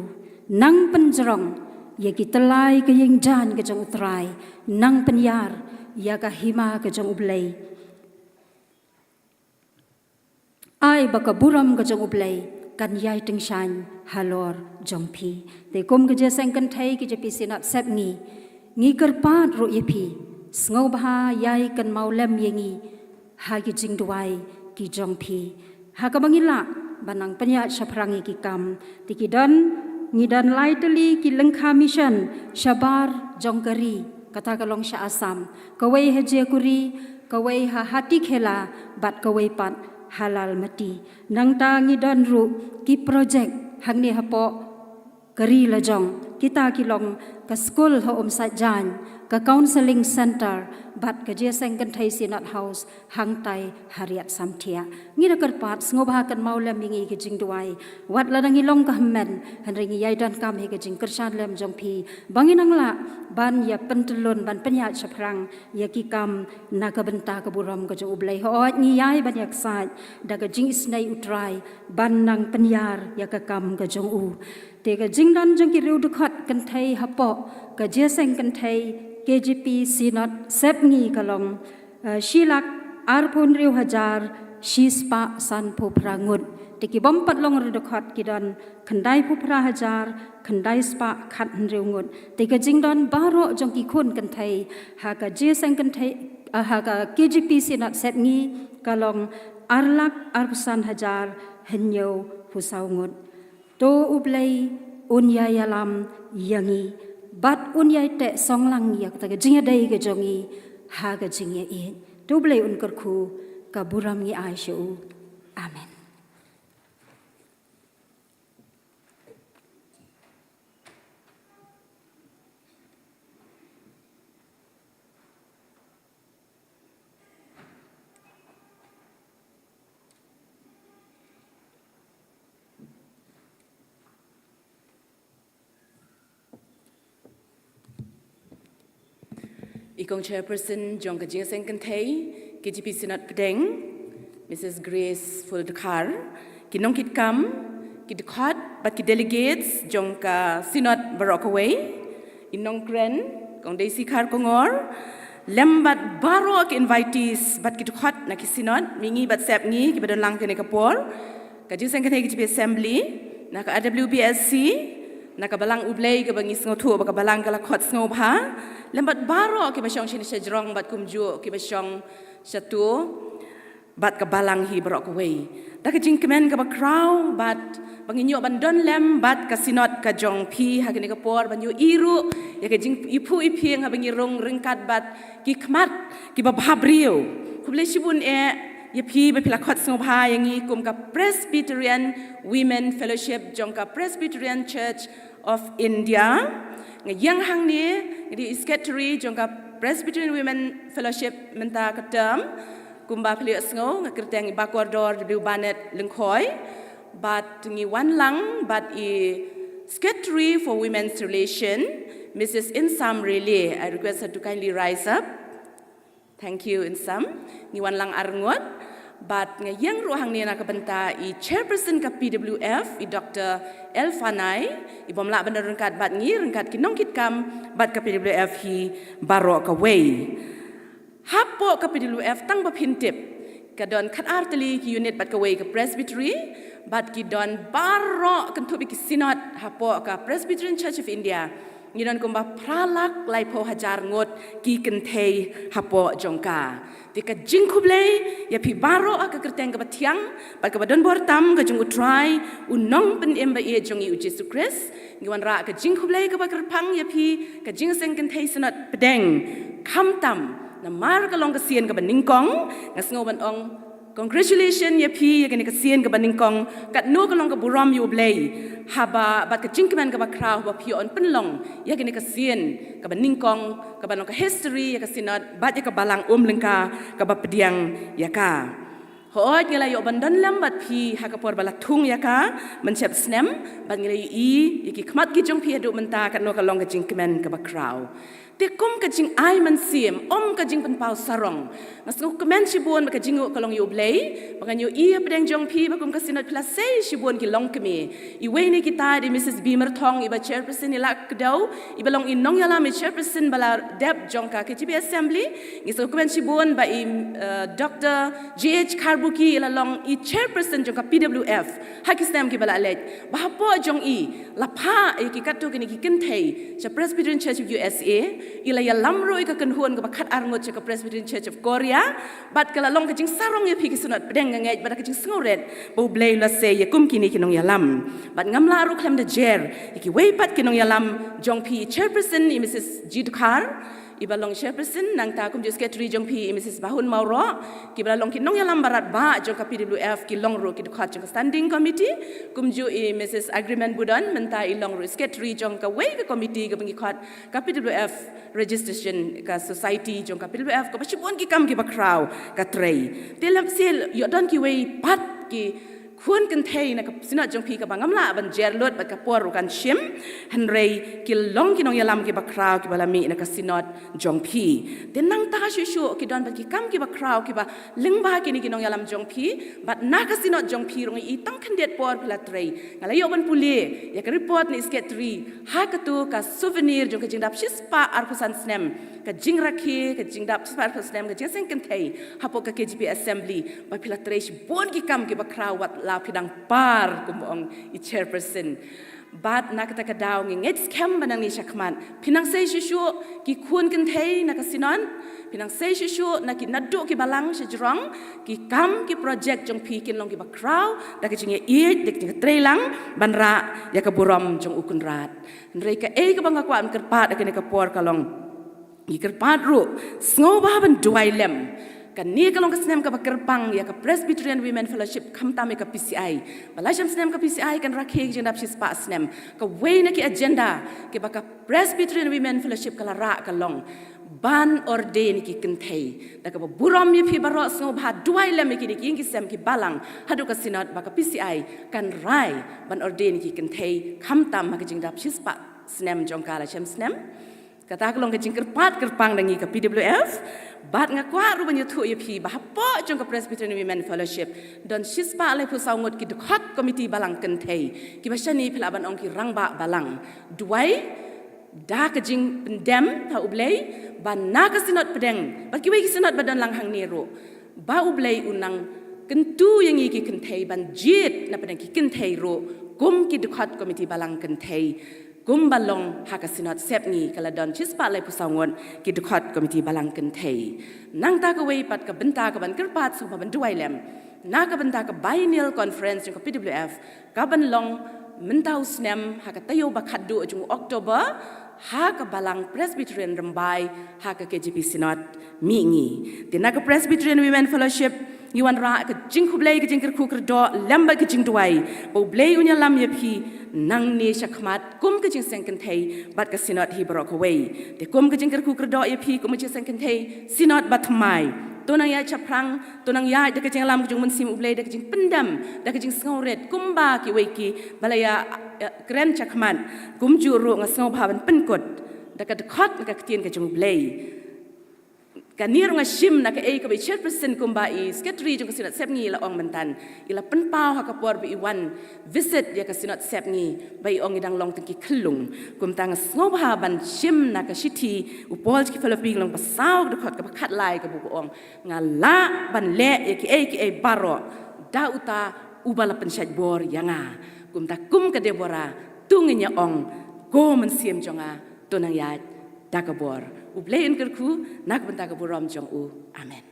Nang pynjrong ïa ki tyllai ka ïing jaiñ ka jong U Trai, nang pynïar ïa ka hima ka jong U Blei. Ai ba ka burom ka jong U Blei kan ïai tyngshaiñ halor jong phi. Te kum ka Jingïaseng Kynthei K J P Synod Sepngi, ngi kyrpad ruh ïa phi, sngewbha ïai kynmaw lem ïa ngi ha ki jingduwai ki jong phi, ha kaba ngi lah ban nang pynïaid shaphrang ïa ki kam. Te ki don, ngi don lai tylli ki lyngkha mission shabar jong ka ri, kata ka long sha Assam, kawei ha Jaikuri, kawei ha Hatikhela, bad kawei pat ha Lalmati. Nangta ngi don ruh ki project hangne hapoh ka ri lajong, kita ki long ka skul ha Umsaitjaiñ, ka counselling centre, bad ka Jingïaseng Kynthei Synod House hangtai ha Riat Samthiah. Ngi da kyrpad, sngewbha kynmaw lem ïa ngi ha ki jingduwai. Wat lada ngi long ka hynmen, hynrei ngi ïai donkam ïa ka jingkyrshan lem jong phi ba ngin nang lah ban ïa pyntyllun, ban pynïaid shaphrang ïa ki kam na ka bynta ka burom ka jong U Blei. Hooid, ngi ïai ban ïaksaid da ka jingisynei U Trai ban nang pynïar ïa ka kam ka jong U. Te ka jingdon jong ki riewdkhot kynthei hapoh ka Jingïaseng Kynthei K J P Synod Sepngi ka long, eh, shi lak arphew hynriew hajar shispah sanphew phra ngut. Te ki bym pat long ryngkat ki don khyndai phew phra hajar khyndai spah khat hynriew ngut. Te ka jingdon baroh jong ki khun kynthei ha ka jingïaseng kynthei, ah, ha ka K J P Synod Sepngi ka long ar lak arphew san hajar hynñiew phew saw ngut. To U Blei un ïai ïalam ïa ngi bad un ïai teh song lang ïa kata ka jingïadei ka jong ngi ha ka jingïaieit. To U Blei un kyrkhu, ka burom ngi ai sha u. Amen. I Kong Chairperson jong ka Jingïaseng Kynthei K J P Synod Pdeng, Missus Grace Full Dkhar, ki nongkitkam, ki dkhot bad ki delegates jong ka Synod baroh kawei, i nongkren Kong Daisy Kharkongor, lem bad baroh ki invitees bad ki dkhot na ki Synod Mihngi bad Sepngi kiba don lang kane ka por, ka Jingïaseng Kynthei K J P Assembly, na ka R W B S C, na ka Balang U Blei kaba ngi sngewthuh ba ka Balang ka la khot sngewbha, lem bad baroh kiba shong shane shajrong bad kumjuh kiba shong shatu bad ka Balang hi baroh kawei. Da ka jingkmen kaba khraw bad ba ngin ïoh ban don lem bad ka Synod ka jong phi ha kane ka por, ban ïohi ruh ïa ka jingiphuh iphieng haba ngi rung ryngkat bad ki khmat kiba bhabriew. Khublei shibun eh ïa phi ba phi la khot sngewbha ïa ngi kum ka Presbyterian Women Fellowship jong ka Presbyterian Church of India. Nga ïeng hangne, nga dei i Secretary jong ka Presbyterian Women Fellowship mynta ka term, kumba phi la ïohsngew, nga kyrteng i Bah Kordor W Barnett Lyngkhoi, bad ngi wan lang bad i Secretary for Women's Relation, Missus Insam Rele. I request her to kindly rise up. Thank you, Insam. Ngi wan lang arngut. Bad nga ïeng ruh hangne na ka bynta i Chairperson ka P W F, i Doctor L Fanai, i bym lah ban don ryngkat bad ngi, ryngkat ki nongkitkam bad ka P W F hi baroh kawei. Hapoh ka P W F tang ba phin tip, ka don khatar tylli ki unit bad kawei ka Presbytery, bad ki don baroh kynthup ïa ki Synod hapoh ka Presbyterian Church of India. Ngi don kumba phra lak laiphew hajar ngut ki kynthei hapoh jong ka. Te ka jingkhublei ïa phi baroh ha ka kyrteng kaba thiang bad kaba don bor tam ka jong U Trai, U Nongpynim ba ïeit jong ngi U Jisu Khrist. Ngi wanrah ka jingkhublei kaba kyrpang ïa phi, ka Jingïaseng Kynthei Synod Pdeng. Khamtam namar ka long ka sien kaba nyngkong, nga sngew ban ong congratulations ïa phi ïa kane ka sien kaba nyngkong, katno ka long ka burom ïa U Blei haba bad ka jingkmen kaba khraw haba phi ïoh ban pynlong ïa kane ka sien kaba nyngkong, kaba long ka history ïa ka Synod bad ïa ka Balang Umlyngka kaba pdiang ïa ka. Hooid, ngi la ïoh ban don lem bad phi ha ka por ba la thung ïa ka mynshep snem, bad ngi la ïohi ïa ki khmat ki jong phi haduh mynta, katno ka long ka jingkmen kaba khraw. Te kum ka jingai mynsiem, ym ka jingpynpaw sarong, nga sngewkmen shibun ba ka jingnguh ka long ïa U Blei ba ngan ïohi hapdeng jong phi ba kum ka Synod phi la sei shibun ki longkmie. Iwei na kita i dei Missus B Myrthong, iba Chairperson i Lahkdew, iba long i nongïalam, i Chairperson ba la dep jong ka K J P Assembly. Ngi sngewkmen shibun ba i, eh, Doctor J H Kharbuki, i la long i Chairperson jong ka P W F ha ki snem kiba la leit. Ba hapoh jong i la phah ïa ki katto katne ki kynthei sha Presbyterian Church of U S A, i la ïalam ruh ïa ka kynhun kaba khatar ngut sha ka Presbyterian Church of Korea, bad ka la long ka jingsarong ïa phi ki Synod Pdeng. Nga ngeit bad ka jingsngewrit ba U Blei u la sei ïa kum kine ki nongïalam. Bad ngam lah ruh khlem da jer ïa kiwei pat ki nongïalam jong phi, Chairperson i Missus G Dkhar, iba long Chairperson, nangta kumjuh Secretary jong phi i Missus Bahun Mawroh, kiba la long ki nongïalam ba radbah jong ka P W F, ki long ruh ki dkhot jong ka Standing Committee, kumjuh i Missus Agreement Budon, mynta i long ruh Secretary jong kawei ka committee kaba ngi khot ka P W F Registration, ka society jong ka P W F, kaba shibun ki kam kiba khraw ka trei. Te lem shi ïoh don kiwei pat ki khun kynthei na ka Synod jong phi kaba ngam lah ban jer lut bad ka por ruh kan shim, hynrei ki long ki nongïalam kiba khraw kiba la mih na ka Synod jong phi. Te nangta shuh shuh ki don bad ki kam kiba khraw kiba lyngba kine ki nongïalam jong phi, bad na ka Synod jong phi ruh ngi i tang khyndiat por phi la trei. Nga la ïoh ban pule ïa ka report na i Secretary ha katu ka souvenir jong ka jingdap shispah arphew san snem ka jingrakhe, ka jingdap shispah arphew san snem ka jingseng kynthei hapoh ka K J P Assembly, ba phi la trei shibun ki kam kiba khraw wat la phi dang par, kum ong i chairperson. Bad na kata ka daw ngi ngeit skhem ba nangne shakhmat phin nang sei shuh shuh ki khun kynthei na ka Synod, phin nang sei shuh shuh na ki naduh ki balang sha jrong, ki kam ki project jong phi kin long kiba khraw da ka jingïaieit, da ka jingtreilang ban rah ïa ka burom jong u Kynrad. Hynrei kaei kaba nga kwah ban kyrpad ha kane ka por ka long, ngi kyrpad ruh, sngewbha ban duwai lem. Kane ka long ka snem kaba kyrpang ïa ka Presbyterian Women Fellowship khamtam ïa ka P C I. Ba la shem snem ka P C I kan rakhe ka jingdap shispah snem. Kawei na ki agenda kiba ka Presbyterian Women Fellowship ka la rah ka long ban ordain ïa ki kynthei. Da kaba burom ïa phi baroh, sngewbha duwai lem ïa kine ki ïing ki sem ki balang haduh ka Synod ba ka P C I kan rai ban ordain ïa ki kynthei khamtam ha ka jingdap shispah snem jong ka la shem snem. Kata ka long ka jingkyrpad kyrpang da ngi ka P W F. Bad nga kwah ruh ban ïathuh ïa phi ba hapoh jong ka Presbyterian Women Fellowship don shispah laiphew saw ngut ki dkhot komiti balang kynthei, kiba shane phi lah ban ong ki rangbah balang. Duwai da ka jingpyndem ha U Blei ba na ka Synod pdeng bad kiwei ki Synod ba don lang hangne ruh, ba U Blei un nang kyntu ïa ngi ki kynthei ban jied na pdeng ki kynthei ruh kum ki dkhot komiti balang kynthei, kumba long ha ka Synod Sepngi ka la don shispah laiphew saw ngut ki dkhot komiti balang kynthei. Nangta kawei pat ka bynta kaban kyrpad sngewbha ban duwai lem, na ka bynta ka Biennial Conference jong ka P W F kaban long mynta u snem ha ka taïew ba khatduh jong u October ha ka Balang Presbyterian Rymbai ha ka K J P Synod Mihngi. Te na ka Presbyterian Women Fellowship ngi wanrah ka jingkhublei, ka jingkyrkhu kyrdoh lem bad ka jingduwai ba U Blei un ïalam ïa phi nangne shakhmat kum ka jingseng kynthei bad ka Synod hi baroh kawei. Te kum ka jingkyrkhu kyrdoh ïa phi kum ka jingseng kynthei Synod bathymmai, to nang ïaid shaphrang, to nang ïaid da ka jingïalam ka jong u Mynsiem U Blei, da ka jingpyndem, da ka jingsngewrit kumba kiwei kiba la ïa, ïa kren shakhmat. Kumjuh ruh nga sngewbha ban pynkut da ka dkhot na ka ktien ka jong U Blei. Kane ruh nga shim na kaei kaba i chairperson kumba i secretary jong ka Synod Sepngi i la ong mynta. I la pynpaw ha ka por ba i wan visit ïa ka Synod Sepngi ba i ong i dang long tang ki khyllung. Kumta nga sngewbha ban shim na ka shithi u Paul sha ki Philippi lynnong ba saw, dkhot kaba khatlai, kaba u ong, nga lah ban leh ïa kiei kiei baroh da uta uba la pynshait bor ïa nga. Kumta kum ka Deborah to ngin ïa ong, ko Mynsiem jong nga, to nang ïaid da ka bor. U Blei un kyrkhu na ka bynta ka burom jong u. Amen.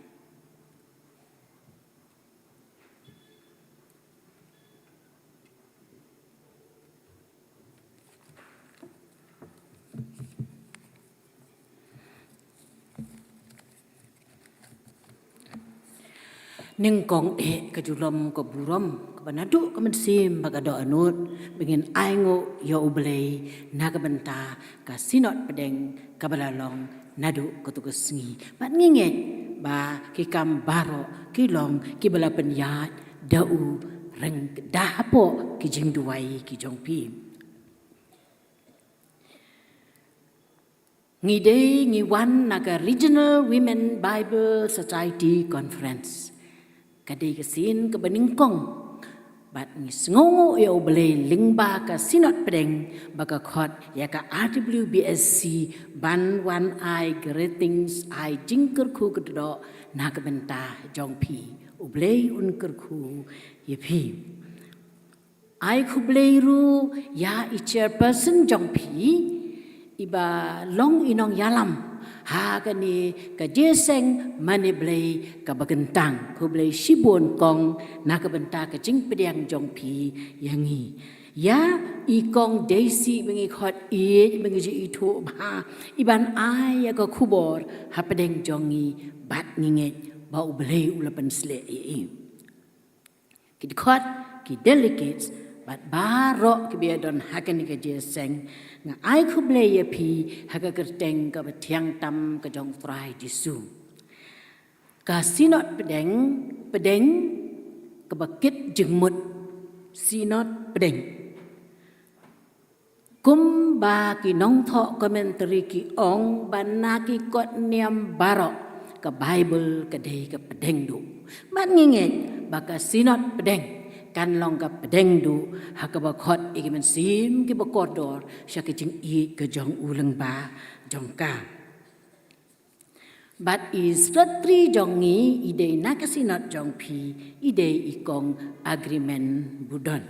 Nyngkong eh ka julom ka burom kaba naduh ka mynsiem bad ka dohnud ba ngin ainguh ïa U Blei na ka bynta ka Synod pdeng kaba la long naduh katto ka sngi. Bad ngi ngeit ba ki kam baroh ki long kiba la pynïaid da u, reng da hapoh ki jingduwai ki jong phi. Ngi dei ngi wan na ka Regional Women Bible Society Conference. Ka dei ka sien kaba nyngkong. Bad ngi sngewnguh ïa U Blei lyngba ka Synod pdeng ba ka khot ïa ka R W B S C ban wan ai greetings, ai jingkyrkhu kyrdoh na ka bynta jong phi. U Blei un kyrkhu ïa phi. Ai khublei ruh ïa i chairperson jong phi, iba long i nongïalam ha kane ka jingïaseng mane Blei kaba kyntang. Khublei shibun kong na ka bynta ka jingpdiang jong phi ïa ngi. Ïa i kong Daisy ba ngi khot ïeit, ba ngi ju ithuh bha, iban ai ïa ka khubor hapdeng jong ngi, bad ngi ngeit ba U Blei u la pynsleh ïa i. Ki dkhot, ki delegates, bad baroh kiba ïadon ha kane ka jingïaseng, nga ai khublei ïa phi ha ka kyrteng kaba thiang tam ka jong U Trai Jisu. Ka Synod pdeng, pdeng kaba kit jingmut Synod Pdeng. Kumba ki nongthoh commentary ki ong ba na ki kot niam baroh ka Bible ka dei ka pdeng duh. Bad ngi ngeit ba ka Synod Pdeng kan long ka pdeng duh ha kaba khot ïa ki mynsiem kiba kordor sha ka jingïeit ka jong u lyngba jong ka. Bad i Secretary jong ngi i dei na ka Synod jong phi, i dei i Kong Agreement Budon.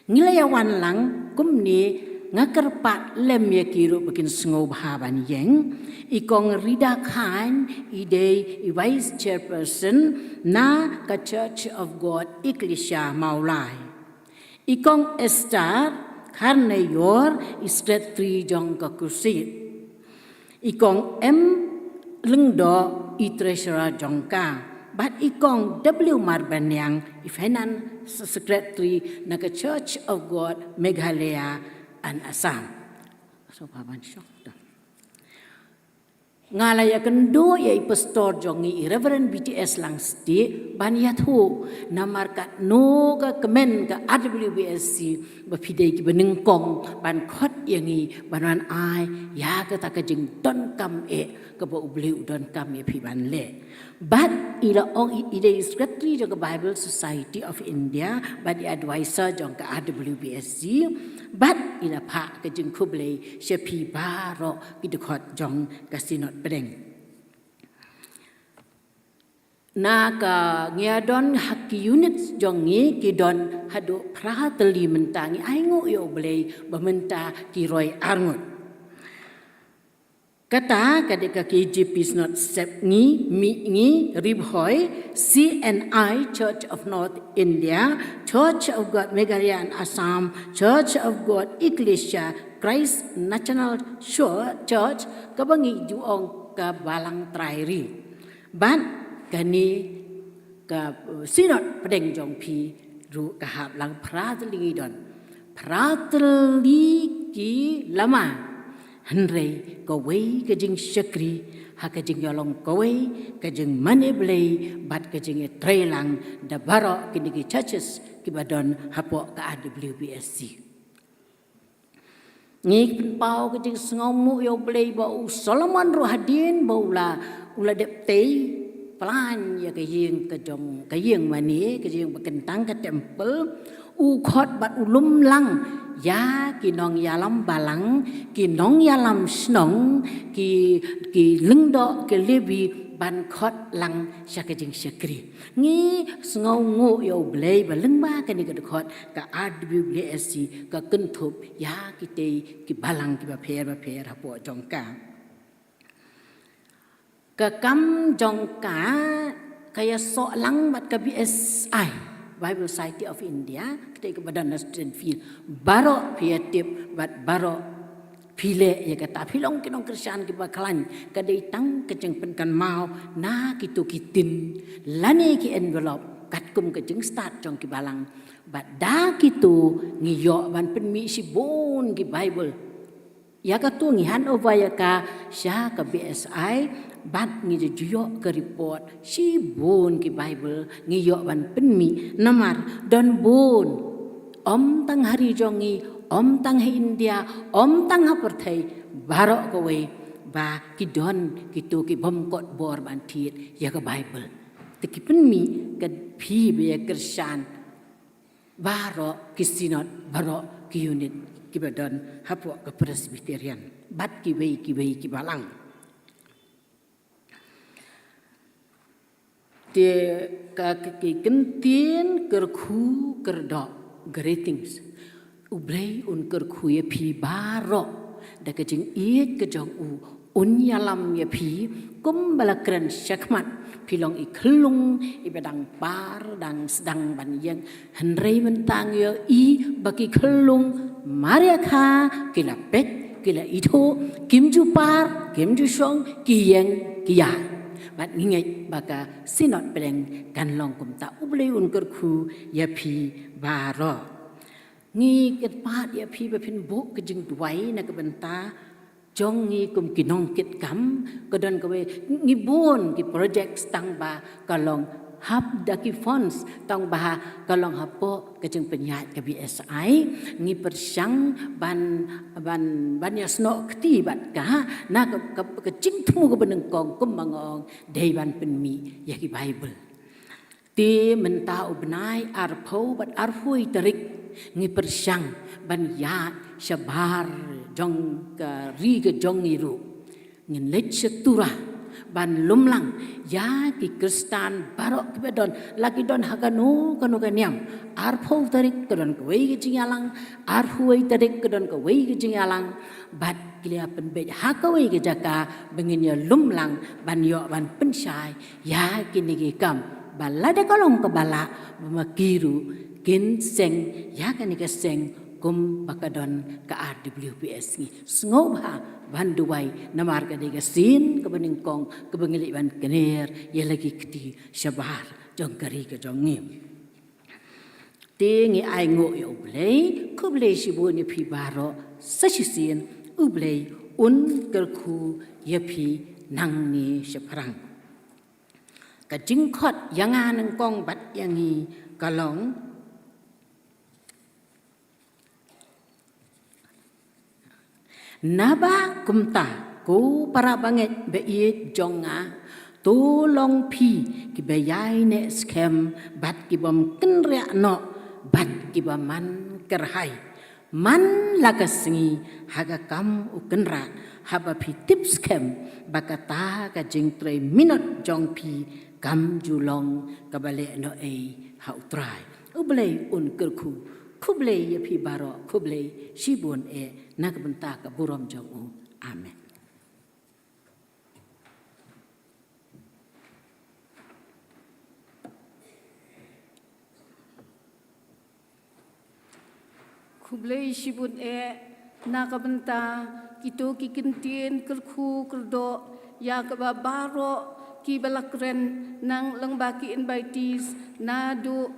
Ngi la ïa wan lang kumne, nga kyrpad lem ïa ki ruh ba kin sngewbha ban ïeng. I Kong Rida Khan i dei i Vice Chairperson na ka Church of God Ecclesia Mawlai. I Kong Esther Kharnaior i Secretary jong ka Crusade. I Kong M Lyngdoh i Treasurer jong ka. Bad i Kong W Marbaniang i Finance Secretary na ka Church of God Meghalaya and Assam. So, ba ban shok da. Nga la ïa kynduh ïa i pastor jong ngi i Reverend B T S Langstieh ban ïathuh namar katno ka kmen ka R W B S C ba phi dei kiba nyngkong ban khot ïa ngi ban wan ai ïa kata ka jingdonkam eh kaba U Blei u donkam ïa phi ban leh. Bad i la ong i, i dei i Secretary jong ka Bible Society of India, bad i advisor jong ka R W B S C, bad i la phah ka jingkhublei sha phi baroh ki dkhot jong ka Synod Pdeng. Na ka ngi ïa don ha ki unit jong ngi ki don haduh phra tylli, mynta ngi ainguh ïa U Blei ba mynta ki roi arngut. Kata ka dei ka K J P Synod Sepngi, Mihngi, Ri Bhoi, C N I, Church of North India, Church of God Meghalaya and Assam, Church of God Ecclesia, Christ National Church, kaba ngi ju ong ka Balang Trai Ri. Bad kane ka, uh, Synod Pdeng jong phi ruh ka hap lang phra tylli ngi don. Phra tylli ki lama. Hynrei kawei ka jingshakri ha ka jingïalong kawei, ka jingmane Blei bad ka jingïatreilang da baroh kine ki churches kiba don hapoh ka R W B S C. Ngi pynpaw ka jingsngewnguh ïa U Blei ba u Solomon ruh hadien ba u la, u la dep tei plan ïa ka ïing ka jong, ka ïing mane, ka ïing ba kyntang, ka temple, u khot bad u lum lang ïa ki nongïalam balang, ki nongïalam shnong, ki, ki lyngdoh, ki Levi ban khot lang sha ka jingshakri. Ngi sngewnguh ïa U Blei ba lyngba kane ka dkhot ka R W B S C ka kynthup ïa kitei ki balang kiba pher bapher hapoh jong ka. Ka kam jong ka ka ïasoh lang bad ka B S I, Bible Society of India, kitei kiba don na Stratfield. Baroh phi ïa tip bad baroh phi leh ïa kata, phi long ki nongkyrshan kiba khlaiñ. Ka dei tang ka jingpynkynmaw na kito ki tin lane ki envelope katkum ka jingstad jong ki balang. Bad da kito ngi ïoh ban pynmih shibun ki Bible. Ïa kato ngi hand over ïa ka sha ka B S I bad ngi ju ïoh ka report shibun ki Bible ngi ïoh ban pynmih namar don bun. Ym tang ha ri jong ngi, ym tang ha India, ym tang ha pyrthei, baroh kawei ba ki don kito ki bym kot bor ban thied ïa ka Bible. Te ki pynmih ka phi ba ïa kyrshan baroh ki synod, baroh ki unit kiba don hapoh ka Presbyterian bad kiwei kiwei ki balang. Te ka, ka, ki kyntien kyrkhu kyrdoh, greetings. U Blei un kyrkhu ïa phi baroh da ka jingïeit ka jong u, un ïalam ïa phi kumba la kren shakhmat. Phi long i khyllung iba dang par, dang sdang ban ïeng. Hynrei mynta ngi ïohi ba ki khyllung mar ïa kha ki la peit, ki la ithuh, kim ju par, kim ju shong, ki ïeng ki ïaid. Bad ngi ngeit ba ka Synod Pdeng kan long kumta. U Blei un kyrkhu ïa phi baroh. Ngi kyrpad ïa phi ba phin buh ka jingduwai na ka bynta jong ngi kum ki nongkitkam, ka don kawei, ngi bun ki projects tang ba ka long hap da ki funds, tang ba ka long hapoh ka jingpynïaid ka B S I. Ngi pyrshang ban, ban, ban ïasnoh kti bad ka, na ka, ka, ka jingthmu kaba nyngkong kumba nga ong, dei ban pynmih ïa ki Bible. Te mynta u bnai arphew bad arphew tarik, ngi pyrshang ban ïaid shabar jong ka ri ka jong ngi ruh. Ngin leit sha Tura ban lum lang ïa ki Khristan baroh kiba don, la ki don ha kano kano ka niam. Arphew tarik ka don kawei ka jingïalang, arphew tarik ka don kawei ka jingïalang, bad ki la pynbeit ha kawei ka jaka ba ngin ïa lum lang ban ïoh ban pynshai ïa kine ki kam, ba lada ka long kaba lah, ba ma ki ruh kin seng ïa kane ka seng kumba ka don ka R W B S. Ngi sngewbha ban duwai namar ka dei ka sien kaba nyngkong kaba ngi leit ban kner ïa la ki kti shabar jong ka ri ka jong ngi. Te ngi ainguh ïa U Blei, khublei shibun ïa phi baroh, sa shisien U Blei un kyrkhu ïa phi nangne shaphrang. Ka jingkhot ïa nga nyngkong bad ïa ngi ka long, naba kumta, ko para bangeit ba ïeit jong nga, to long phi kiba ïaineh skhem bad kibym kynriah noh bad kiba man kyrhai. Man la ka sngi ha ka kam u kynrad, haba phi tip skhem ba kata ka jingtrei minot jong phi kam ju long kaba lehnohei ha U Trai. U Blei un kyrkhu. Khublei ïa phi baroh, khublei shibun eh, na ka bynta ka burom jong U. Amen. Khublei shibun eh, na ka bynta kito ki kyntien kyrkhu kyrdoh ïa kaba baroh kiba la kren, nang lyngba ki invitees, naduh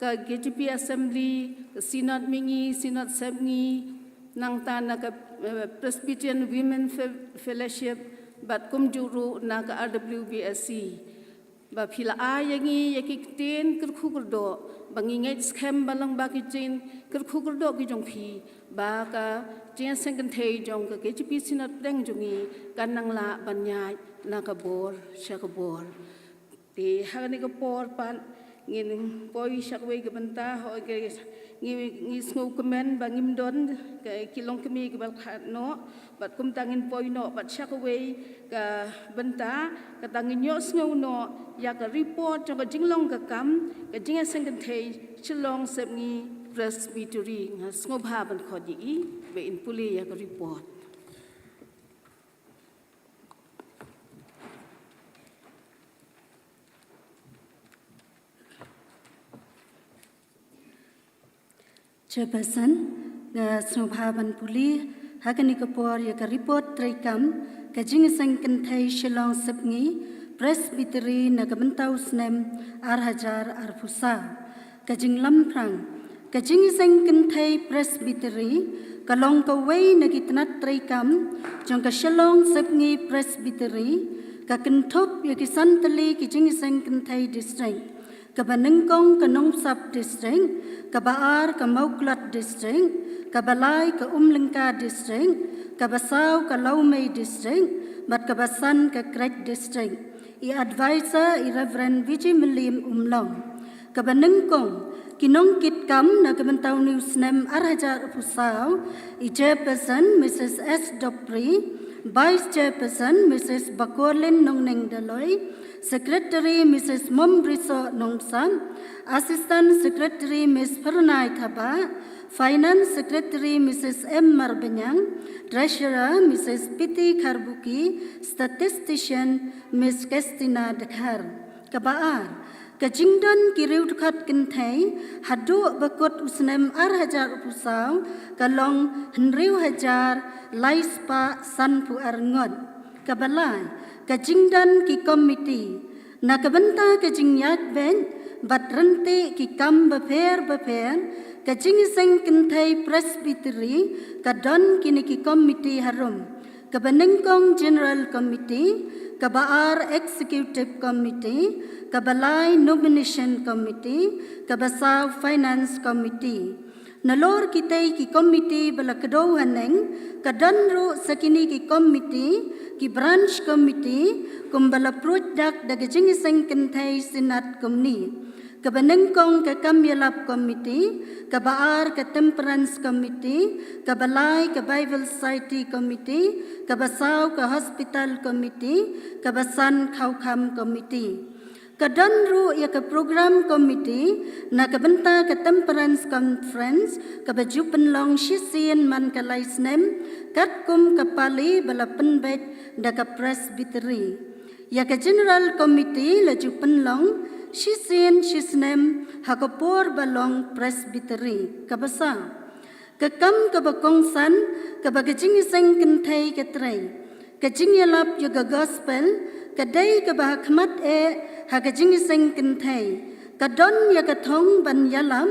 ka K J P Assembly, Synod Mihngi, Synod Sepngi, nangta na ka, eh, Presbyterian Women Fe-, Fellowship, bad kumjuh ruh na ka R W B S C. Ba phi la ai ïa ngi ïa ki ktien kyrkhu kyrdoh, ba ngi ngeit skhem ba lyngba ki ktien kyrkhu kyrdoh ki jong phi, ba ka jingïaseng kynthei jong ka K J P Synod pdeng jong ngi kan nang lah ban ïaid na ka bor sha ka bor. Te ha kane ka por pat ngin poi sha kawei ka bynta, hooid, ngi, ngi sngewkmen ba ngim don ki longkmie kiba la khot noh, bad kumta ngin poi noh pat sha kawei ka bynta, kata ngin ïohsngew noh ïa ka report jong ka jinglong ka kam ka jingïaseng kynthei Shillong Sepngi Presbytery. Nga sngewbha ban khot ïa i ba in pule ïa ka report. Chairperson, nga sngewbha ban pule ha kane ka por ïa ka report treikam ka jingïaseng kynthei Shillong Sepngi Presbytery na ka bynta u snem ar hajar arphew saw. Ka jinglamphrang, ka jingïaseng kynthei Presbytery ka long kawei na ki tnat treikam jong ka Shillong Sepngi Presbytery, ka kynthup ïa ki san tylli ki jingïaseng kynthei district. Kaba nyngkong ka Nongpsap District, kaba ar ka Mawklat District, kaba lai ka Umlyngka District, kaba saw ka Lawmei District, bad kaba san ka Kret District. I advisor i Reverend Vijay Mylliem Umlong. Kaba nyngkong ki nongkitkam na ka bynta une u snem ar hajar arphew saw, i Chairperson Missus S Dopri, Vice Chairperson Missus Bakorlin Nongneng Daloi, Secretary Missus Mombrisoh Nongsan, Assistant Secretary Miss Phyrnai Thabah, Finance Secretary Missus M Marbaniang, Treasurer Missus Piti Kharbuki, Statistician Miss Kestina Dkhar. Kaba ar, ka jingdon ki riewdkhot kynthei haduh ba kut u snem ar hajar arphew saw ka long hynriew hajar lai spah sanphew ar ngut. Kaba lai, ka jingdon ki komiti na ka bynta ka jingïaid beit bad ryntih ki kam bapher bapher ka jingïaseng kynthei Presbytery ka don kine ki komiti harum. Kaba nyngkong General Committee, kaba ar Executive Committee, kaba lai Nomination Committee, kaba saw Finance Committee. Nalor kitei ki committee ba la kdew haneng, ka don ruh sa kine ki committee, ki branch committee, kumba la pruid dak da ka jingïaseng kynthei Synod kumne. Kaba nyngkong ka kam ïalap committee, kaba ar ka temperance committee, kaba lai ka Bible Society committee, kaba saw ka hospital committee, kaba san khawkham committee. Ka don ruh ïa ka program committee na ka bynta ka temperance conference kaba ju pynlong shisien man ka lai snem, katkum ka pali ba la pynbeit da ka Presbytery. Ïa ka General Committee la ju pynlong shisien shisnem ha ka por ba long Presbytery. Kaba saw, ka kam kaba kongsan kaba ka jingïaseng kynthei ka trei, ka jingïalap ïa ka gospel ka dei kaba ha khmat eh ha ka jingïaseng kynthei. Ka don ïa ka thong ban ïalap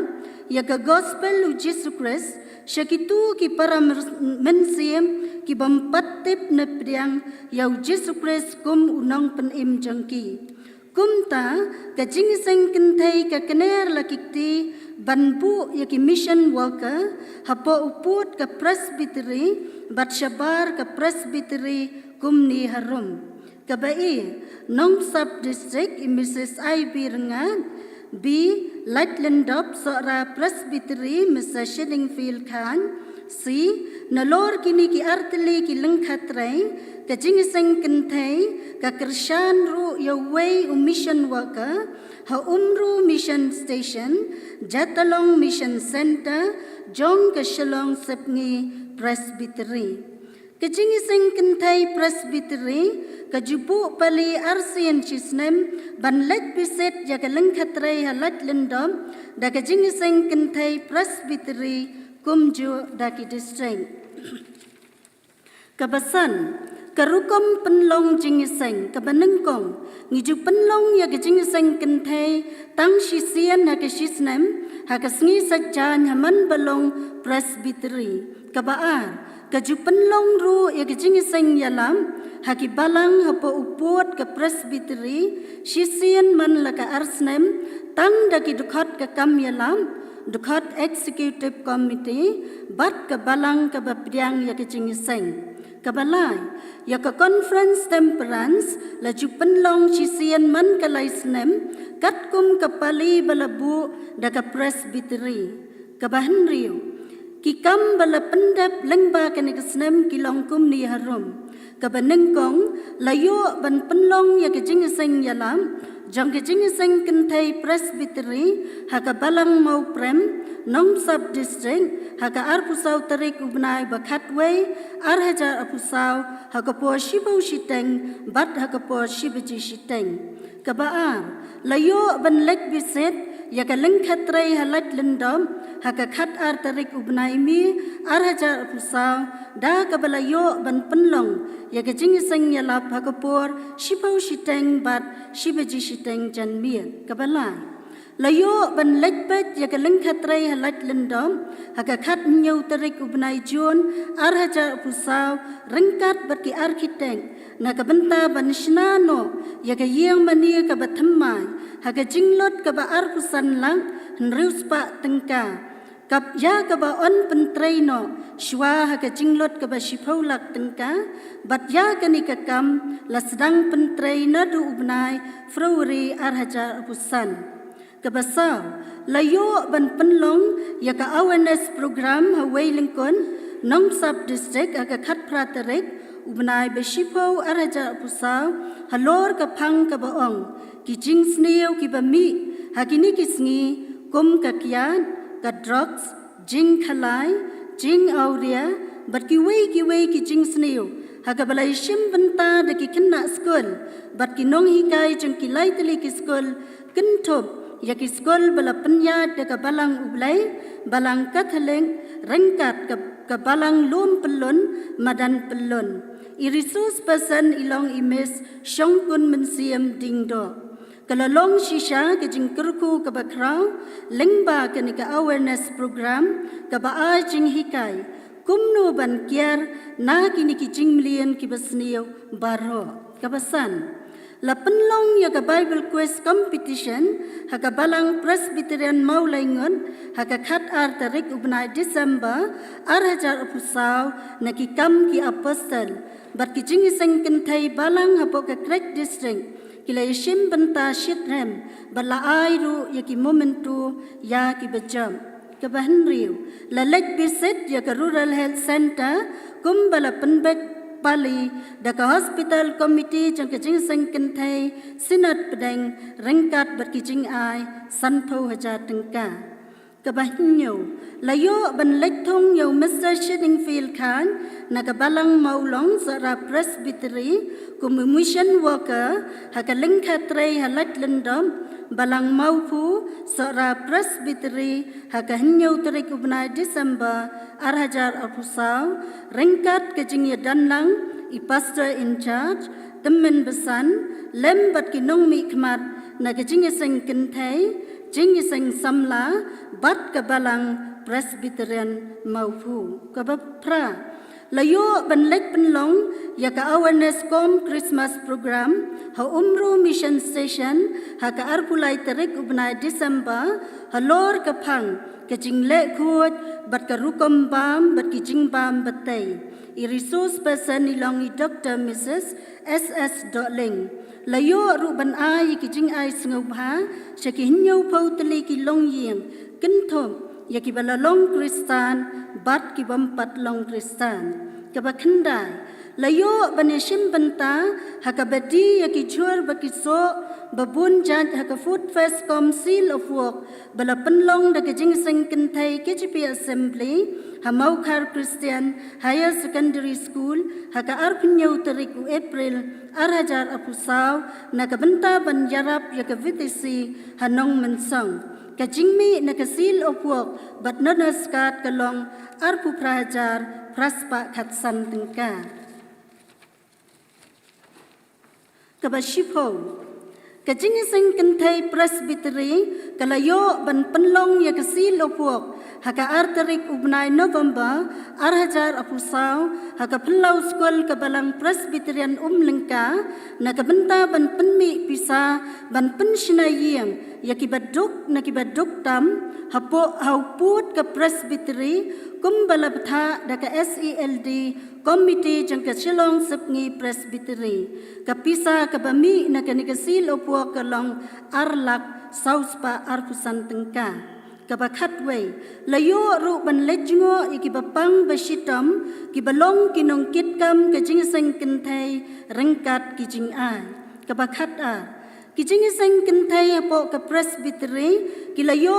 ïa ka gospel u Jisu Khrist sha kito ki para mynsiem ki bym pat tip ne pdiang ïa u Jisu Khrist kum u nongpynim jong ki. Kumta ka jingïaseng kynthei ka kner la ki kti ban buh ïa ki mission worker hapoh u pud ka Presbytery bad shabar ka Presbytery kumne harum. Kaba A, Nongsap District, i Mrs I B Rnga. B, Laitlyndop Sohra Presbytery, Mr Shadingfield Khan. C, nalor kine ki artylli ki lyngkha trei, ka jingïaseng kynthei ka kyrshan ruh ïa uwei u mission worker ha Umru Mission Station, Jatalong Mission Centre jong ka Shillong Sepngi Presbytery. Ka jingïaseng kynthei Presbytery ka ju buh pali arsien shisnem ban leit bisit ïa ka lyngkha trei ha Laitlyndop da ka jingïaseng kynthei Presbytery kumjuh da ki district. Kaba san, ka rukom pynlong jingïaseng. Kaba nyngkong, ngi ju pynlong ïa ka jingïaseng kynthei tang shisien ha ka shisnem ha ka sngi Saitjaiñ ha man ba long Presbytery. Kaba ar, ka ju pynlong ruh ïa ka jingïaseng ïalap ha ki balang hapoh u pud ka Presbytery shisien man la ka ar snem tang da ki dkhot ka kam ïalap, dkhot Executive Committee bad ka balang kaba pdiang ïa ka jingïaseng. Kaba lai, ïa ka Conference Temperance la ju pynlong shisien man ka lai snem katkum ka pali ba la buh da ka Presbytery. Kaba hynriew, ki kam ba la pyndep lyngba kane ka snem ki long kumne harum. Kaba nyngkong, la ïoh ban pynlong ïa ka jingïaseng ïalap jong ka jingïaseng kynthei Presbytery ha ka Balang Mawprem, Nongsap District, ha ka arphew saw tarik u bnai ba khatwei, ar hajar arphew saw, ha ka por shiphew shiteng bad ha ka por shi baje shiteng. Kaba ar, la ïoh ban leit bisit ïa ka lyngkha trei ha Laitlyndop ha ka khat ar tarik u bnai May, ar hajar arphew saw, da kaba la ïoh ban pynlong ïa ka jingïaseng ïalap ha ka por shiphew shiteng bad shi baje shiteng janmiet. Kaba lai, la ïoh ban leit peit ïa ka lyngkha trei ha Laitlyndop ha ka khathynñiew tarik u bnai June, ar hajar arphew saw, ryngkat bad ki architect na ka bynta ban shna noh ïa ka ïing mane kaba thymmai ha ka jinglut kaba arphew san lak hynriew spah tyngka, kaba ïa kaba yn pyntrei noh shuwa ha ka jinglut kaba shiphew lak tyngka, bad ïa kane ka kam la sdang pyntrei naduh u bnai February ar hajar arphew san. Kaba saw, la ïoh ban pynlong ïa ka awareness program ha Weilyngkut, Nongsap District, ha ka khatphra tarik u bnai ba shiphew, ar hajar arphew saw, halor ka phang kaba ong, ki jingsniew kiba mih ha kine ki sngi kum ka kiad, ka drugs, jingkhalai, jingawria, bad kiwei kiwei ki jingsniew ha kaba la ïashim bynta da ki khynnah skul bad ki nonghikai jong ki lai tylli ki skul, kynthup ïa ki skul ba la pynïaid da ka Balang U Blei, Balang Katholik, ryngkat ka, ka Balang Lum Pyllun, Madan Pyllun. I resource person i long i Miss Shongkun Mynsiem Diengdoh. Ka la long shisha ka jingkyrkhu kaba khraw lyngba kane ka awareness program kaba ai jinghikai Kumno ban kiar na kine ki jingmlien kiba sniew baroh. Kaba san, la pynlong ïa ka Bible Quiz Competition ha ka Balang Presbyterian Mawlaingut ha ka khatar tarik u bnai December ar hajar arphew saw na ki Kam ki Apostol. Bad ki jingïaseng kynthei balang hapoh ka Khrek District ki la ïashim bynta shitrhem bad la ai ruh ïa ki memento ïa kiba jop. Kaba hynriew, la leit visit ïa ka Rural Health Centre kumba la pynbeit pali da ka Hospital Committee jong ka Jingïaseng Kynthei Synod Pdeng ryngkat bad ki jingai sanphew hajar tyngka. Kaba hynñiew, la ïoh ban leit thung ïa u Mister Shidingfield Khan na ka Balang Mawlong Sohra Presbytery kum u mission worker ha ka lyngkha trei ha Laitlyndup, Balang Mawphu Sohra Presbytery ha ka hynñiew tarik u bnai December ar hajar arphew saw ryngkat ka jingïadonlang i Pastor in charge, tymmen basan lem bad ki nongmihkhmat na ka Jingïaseng Kynthei, Jingïaseng Samla bad ka Balang Presbyterian Mawphu. Kaba phra, la ïoh ban leit pynlong ïa ka Awareness Cum Christmas Program ha Umru Mission Station ha ka arphew lai tarik u bnai December halor ka phang ka jingleh khuid bad ka rukom bam bad ki jingbam batei. I resource person i long i Doctor Missus S S Dohling. La ïoh ruh ban ai ïa ki jingai sngewbha sha ki hynñiewphew tylli ki longïing, kynthup ïa kiba la long Khristan bad ki bym pat long Khristan. Kaba khyndai, la ïoh ban ïashim bynta ha kaba die ïa ki jhur bad ki soh ba bun jait ha ka Food Fest cum Seal of Work ba la pynlong da ka Jingïaseng Kynthei K J P Assembly ha Mawkhar Christian Higher Secondary School ha ka arphew hynñiew tarik u April ar hajar arphew saw na ka bynta ban ïarap ïa ka V T C ha Nongmynsong. Ka jingmih na ka Seal of Work bad Honours Card ka long arphew phra hajar phra spah khatsan tyngka. Kaba shiphew, ka Jingïaseng Kynthei Presbytery ka la ïoh ban pynlong ïa ka Seal of Work ha ka ar tarik u bnai November ar hajar arphew saw ha ka Phyllaw School ka Balang Presbyterian Umlyngka na ka bynta ban pynmih pisa ban pynshna ïing ïa kiba duk na kiba duk tam hapoh ha u pud ka Presbytery kumba la bthah da ka S E L D Committee jong ka Shillong Sepngi Presbytery. Ka pisa kaba mih na kane ka Seal of Work ka long ar lak saw spah arphew san tyngka. Kaba khatwei, la ïoh ruh ban leit jngoh ïa kiba pang ba shitom kiba long ki nongkitkam ka Jingïaseng Kynthei ryngkat ki jingai. Kaba khatar, ki Jingïaseng Kynthei hapoh ka Presbytery ki la ïoh